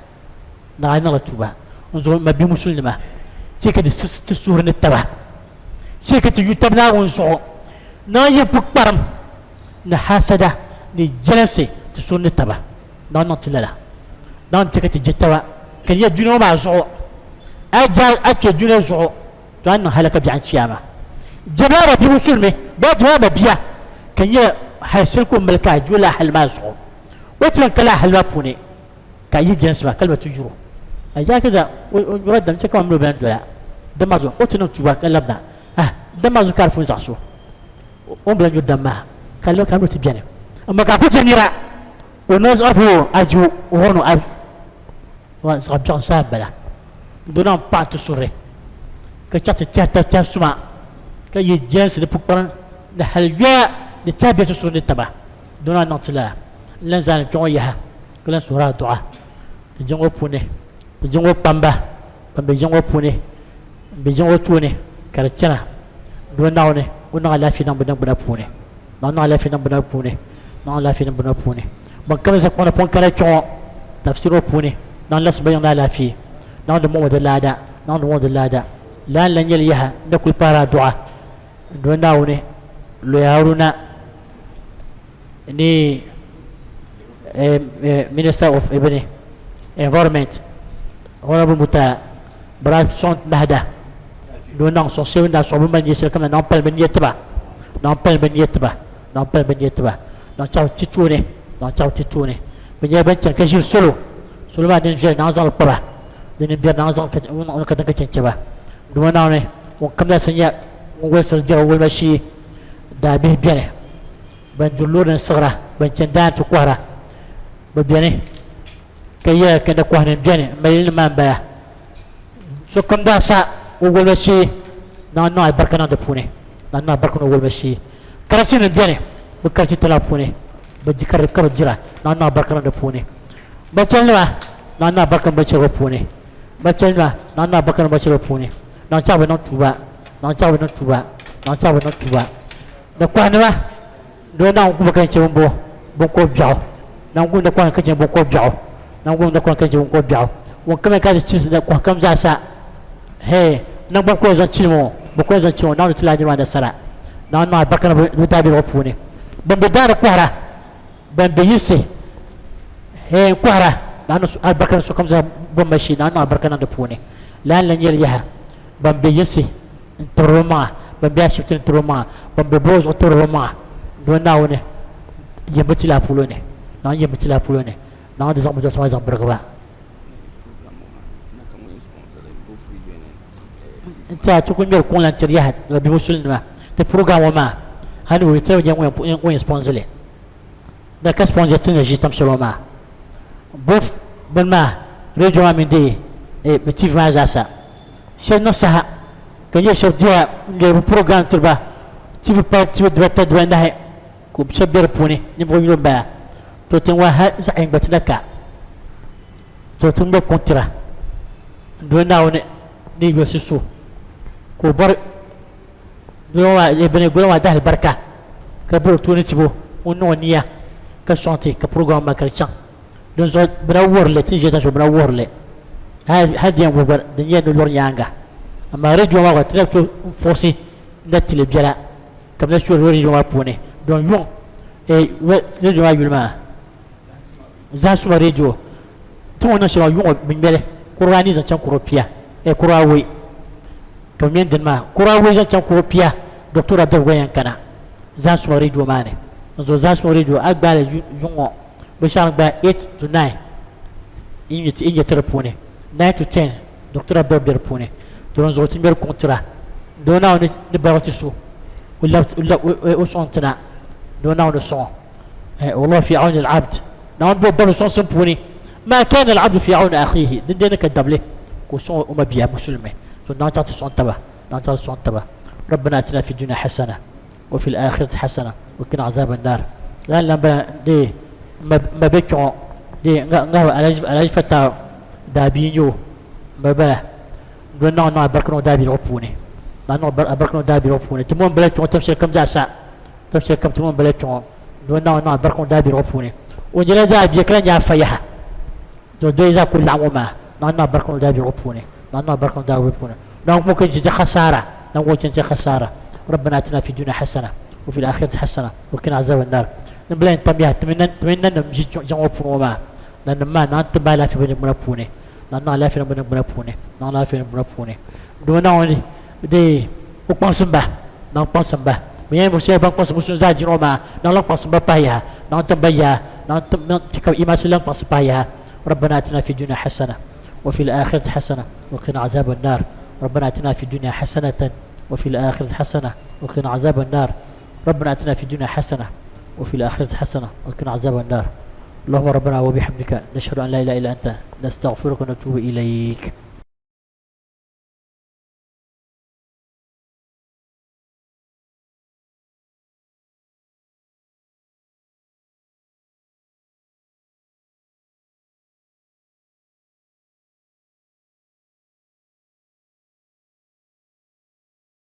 Naɣ a niŋla tuuba n zuɣu m mabia musulinima, chɛ ka ti sibisi ti suhuri ni taba, chɛ ka ti yu tab Naawuni zuɣu, naɣ yɛn pukparim ni hasada ni jɛlinsi ti suhuri ni taba. Naawuni niŋ ti lala. Naawuni chɛ ka ti je taba ka di nyɛ dunia ŋɔ maa zuɣu. A yi je a kpe dunia zuɣu to a ni niŋ halaka biɛɣu chiyaama. Jɛmla a mabia musulimi bee a jɛmla a mabia ka nyɛ hali shɛli ka o mali ka a je o lala hali maa zuɣu. O ti lan ka lala hali maa puuni ka a yi jɛlinsi maa kalima ti yur o. A yaa ka zaŋ o nyura dam chɛ ka man mini o bɛn dola dam maa zuɣu o ti niŋ tuuba ka labina. Ah, dam maa zuɣu ka a di pun zaɣis o. O ni bi lan nyuri dam maa ka lab ka a mini o ti beni. Amaa ka a ku je nira o ni zaɣ bo a je o o ni a zaɣ biɛɣu zaa m-bala. N do na m-paɣi ti surri, ka chaɣ ti tɛhi tab tɛhi suma, ka yi jɛlinsi ni pukpari ni hal yoya ni tɛhi be ti suri ni taba. N do na niŋ ti lala. N lan zaani kpe ŋɔ yaha, ka lan suhiri a duɣa ti jiŋ ŋɔ puuni, ti jiŋ ŋɔ kpamba ban be jiŋ ŋɔ puuni m-be jiŋ ŋɔ tooni ka di chana. N do Naawuni o niŋ alaafee niŋ bɛ niŋgbuna puuni. Naawuni niŋ alaafee niŋ bɛ puuni. Naawuni alaafee niŋ bɛ puuni. Ban kam za kpaŋ na pun kana kpe ŋɔ tafsir ŋɔ puuni, Naawuni labisi ba yiŋ ni alaafee. Naawuni di muɣi di laada. Naawuni di muɣi di laada. Lala n-lan nyɛli yaha n ni kuli paari aduɣa n-do Naawuni Loya Haruna ni Minister of Ebony Environment Honorable Mutaya bɛ daa sɔŋ nahida ni o niŋ sɔŋ shɛli bɛ ni daa sɔŋ bɛ ni mali nia shɛli kam na Naawuni pali bɛ nia tiba Naawuni pali bɛ nia tiba Naawuni pali bɛ nia tiba Naawuni chaɣ bɛ ti tooni Naawuni chaɣ bɛ ti tooni bɛ nyɛla ban chani ka ʒiri salo salo maa din viɛli Naawuni zaŋ li kpa ba di ni biɛri Naawuni zaŋ li katiŋ ka chɛ n-chɛ ba Duuma Naawuni ŋun kam zaa sa nyɛ ŋun wolisiri dira wolima shee daabihi beni ban duri loori ni siɣira ban chani daa ni ti kɔhira bɛ beni ka yɛla ka nakɔhinim beni m ma yili nim maa m-bala sokam daa sa o wolima shee Naawuni niŋ alibarika niŋ di puuni Naawuni niŋ alibarika niŋ o wolima shee karachinim beni bɛ karachi talahi puuni bɛ di ka bɛ dira Naawuni niŋ alibarika niŋ di puuni bachɛlinima Naawuni niŋ alibarika niŋ bachɛligu puuni bachɛlinima Naawuni niŋ alibarika niŋ bachɛligu puuni Naawuni chaɣ bɛ niŋ tuuba Naawuni chaɣ bɛ niŋ tuuba Naawuni chaɣ bɛ niŋ tuuba nakɔhinima Doo Naawuni gubi ka n chɛ bini bo biŋkɔb biɛɣu. Naawuni gubi nakɔhi ka chɛ biŋkɔb biɛɣu. Naawuni gubi nakɔhi ka chɛ biŋkɔb biɛɣu. Ŋun kam ka ti chisi nakɔhi kam zaa sa, hee, naŋgban ko zaŋ chili ŋɔ, bɛ ko zaŋ chili ŋɔ, Naawuni ti lahi niriba nasara. Naawuni niŋ alibarika niŋ bɛ daabiligu puuni. Ban be daa ni kɔhira, ban be yinsi, hee, n-kɔhira, Naawuni niŋ alibarika niŋ sokam zaa bomma shee, Naawuni niŋ alibarika niŋ di puuni. Lala n-lan nyɛli yaha, ban be yinsi n-tibiri bɛ maŋa, ban be ashibiti ni tibiri bɛ maŋa, ban be bɔɔ zuɣu tibiri bɛ maŋa, doo Naawuni yɛm bi ti lala polo ni, Naawuni yɛm bi ti lala polo ni, Naawuni di zaŋ bɛ dɔɣitɛ maa zaŋ birigi ba. N tiɛha ti ku ŋmɛri kuŋ la n-tiri yaha Rabbi Musulinima ti program ŋɔ maa hali ni ti nyɛ ŋun yɛn sponsor li. Da ka sponsor ti ni ʒi tam shɛli ŋɔ maa. Both bini maa radio maa mini di TV maa zaasa. Shɛba niŋ saha ka nyɛ shɛba diya n-ŋmɛri bɛ program tiri ba TV pali TV dibata dibanahi ka shɛba be di puuni ninvuɣ yino m-bala. To tin wa ha zaɣ yin gba ti na ka. To ti ŋmɛ kuŋ tira n-doli Naawuni ni yolisi so ka o bɔri goli maa daalibarika ka bɔri o tooni tibo ŋun niŋ o nia ka sɔŋ ti ka program maa ka di chaŋ. Dinzuɣu bɛ na wuhiri li, ti ni ʒiya tiŋ shɛli bɛ na wuhiri li. Hali di yɛn wuhi gba di nyɛla ni lɔri nyaaŋa. Amaa radio maa gba ti na tooi n-fuɣisi na ti li biɛla ka bɛ na churi radio maa puuni. Don yuŋ radio maa yuli maa Zaasuma radio ti ŋɔ niŋ shɛli maa yuŋ bɛ ŋmɛli kuruga anii zaŋ chaŋ kuruga pia kuruga awɔi ka bɛ ŋmɛ dini maa kuruga awɔi zaŋ chaŋ kuruga pia Doctor Abdul gba yɛn kana Zaasuma radio maa ni. Dinzuɣu Zaasuma radio a gbaali yuŋ ŋɔ binshɛɣu ni gbaai 8 to 9 yi nyɛ ti di puuni 9 to 10 Doctor Abdul be di puuni. To dinzuɣu ti ŋmɛri kuŋ tira doo Naawuni ni barigi ti so o sɔŋ ti na doo Naawuni sɔŋ Wallahu fi awni al-abd Naawuni be o dabili sɔŋsim puuni ma kana al-abdu fi awni akhihi dindee ni ka dabili ka o sɔŋ o mabia musulimi to Naawuni chaŋ ti sɔŋ taba Naawuni chaŋ ti sɔŋ taba Rabbana atina fi dunya hasana wa fil akhirati hasana wa qina azab an-nar lala n-lan bala dee m ma be kpɛŋɔ dee n-ŋahi Alhaji Fattah daa bia n-nyɛ o m ba bala N niŋ niŋ abarika niŋ daabiligu puuni maa niŋ abarika niŋ daabiligu puuni ti mo n-bala kpɛŋɔ tib shɛli kam zaa sa tib shɛli kam ti mo n-bala kpɛŋɔ ni o niŋ niŋ abarika niŋ daabiligu puuni o nyɛla daabia ka lahi nyɛ afa yaha to doo zaa kuli laɣim ŋɔ maa niŋ niŋ abarika niŋ daabiligu puuni niŋ niŋ abarika niŋ daabiligu puuni niŋ ŋɔ ka ti khasaara niŋ ŋɔ ka ti khasaara ربنا اتنا في الدنيا حسنه وفي الاخره حسنه وقنا عذاب النار n bila n tam yaha ti mini nanim ʒi jiŋ ŋɔ puuni ŋɔ maa nanim maa naŋ ti ba alaafee bɛ niŋgbuna puuni Naawuni niŋ alaafee niŋ bɛ niŋgbuna puuni, niŋ alaafee niŋ bɛ niŋgbuna puuni. Dama Naawuni dee o kpaŋsim ba, Naawuni kpaŋsim ba. Bɛ nyɛla ninvuɣ shɛba ban kpaŋsi musulinsi zaa diini ŋɔ maa, Naawuni lan kpaŋsim ba pahi yaha. Naawuni tim ba yaa, Naawuni tim niŋ ti ka bɛ imaasi lan kpaŋsi pahi yaha. Rabbana atina fi dunya hasana wa fil akhirati hasana wa qina azaba annar. Rabbana atina fi dunya hasanatan wa fil akhirati hasana wa qina azaba annar. ربنا اتنا في الدنيا حسنه وفي الاخره حسنه وقنا عذاب النار اللهم ربنا وبحمدك نشهد ان لا اله الا انت نستغفرك ونتوب اليك.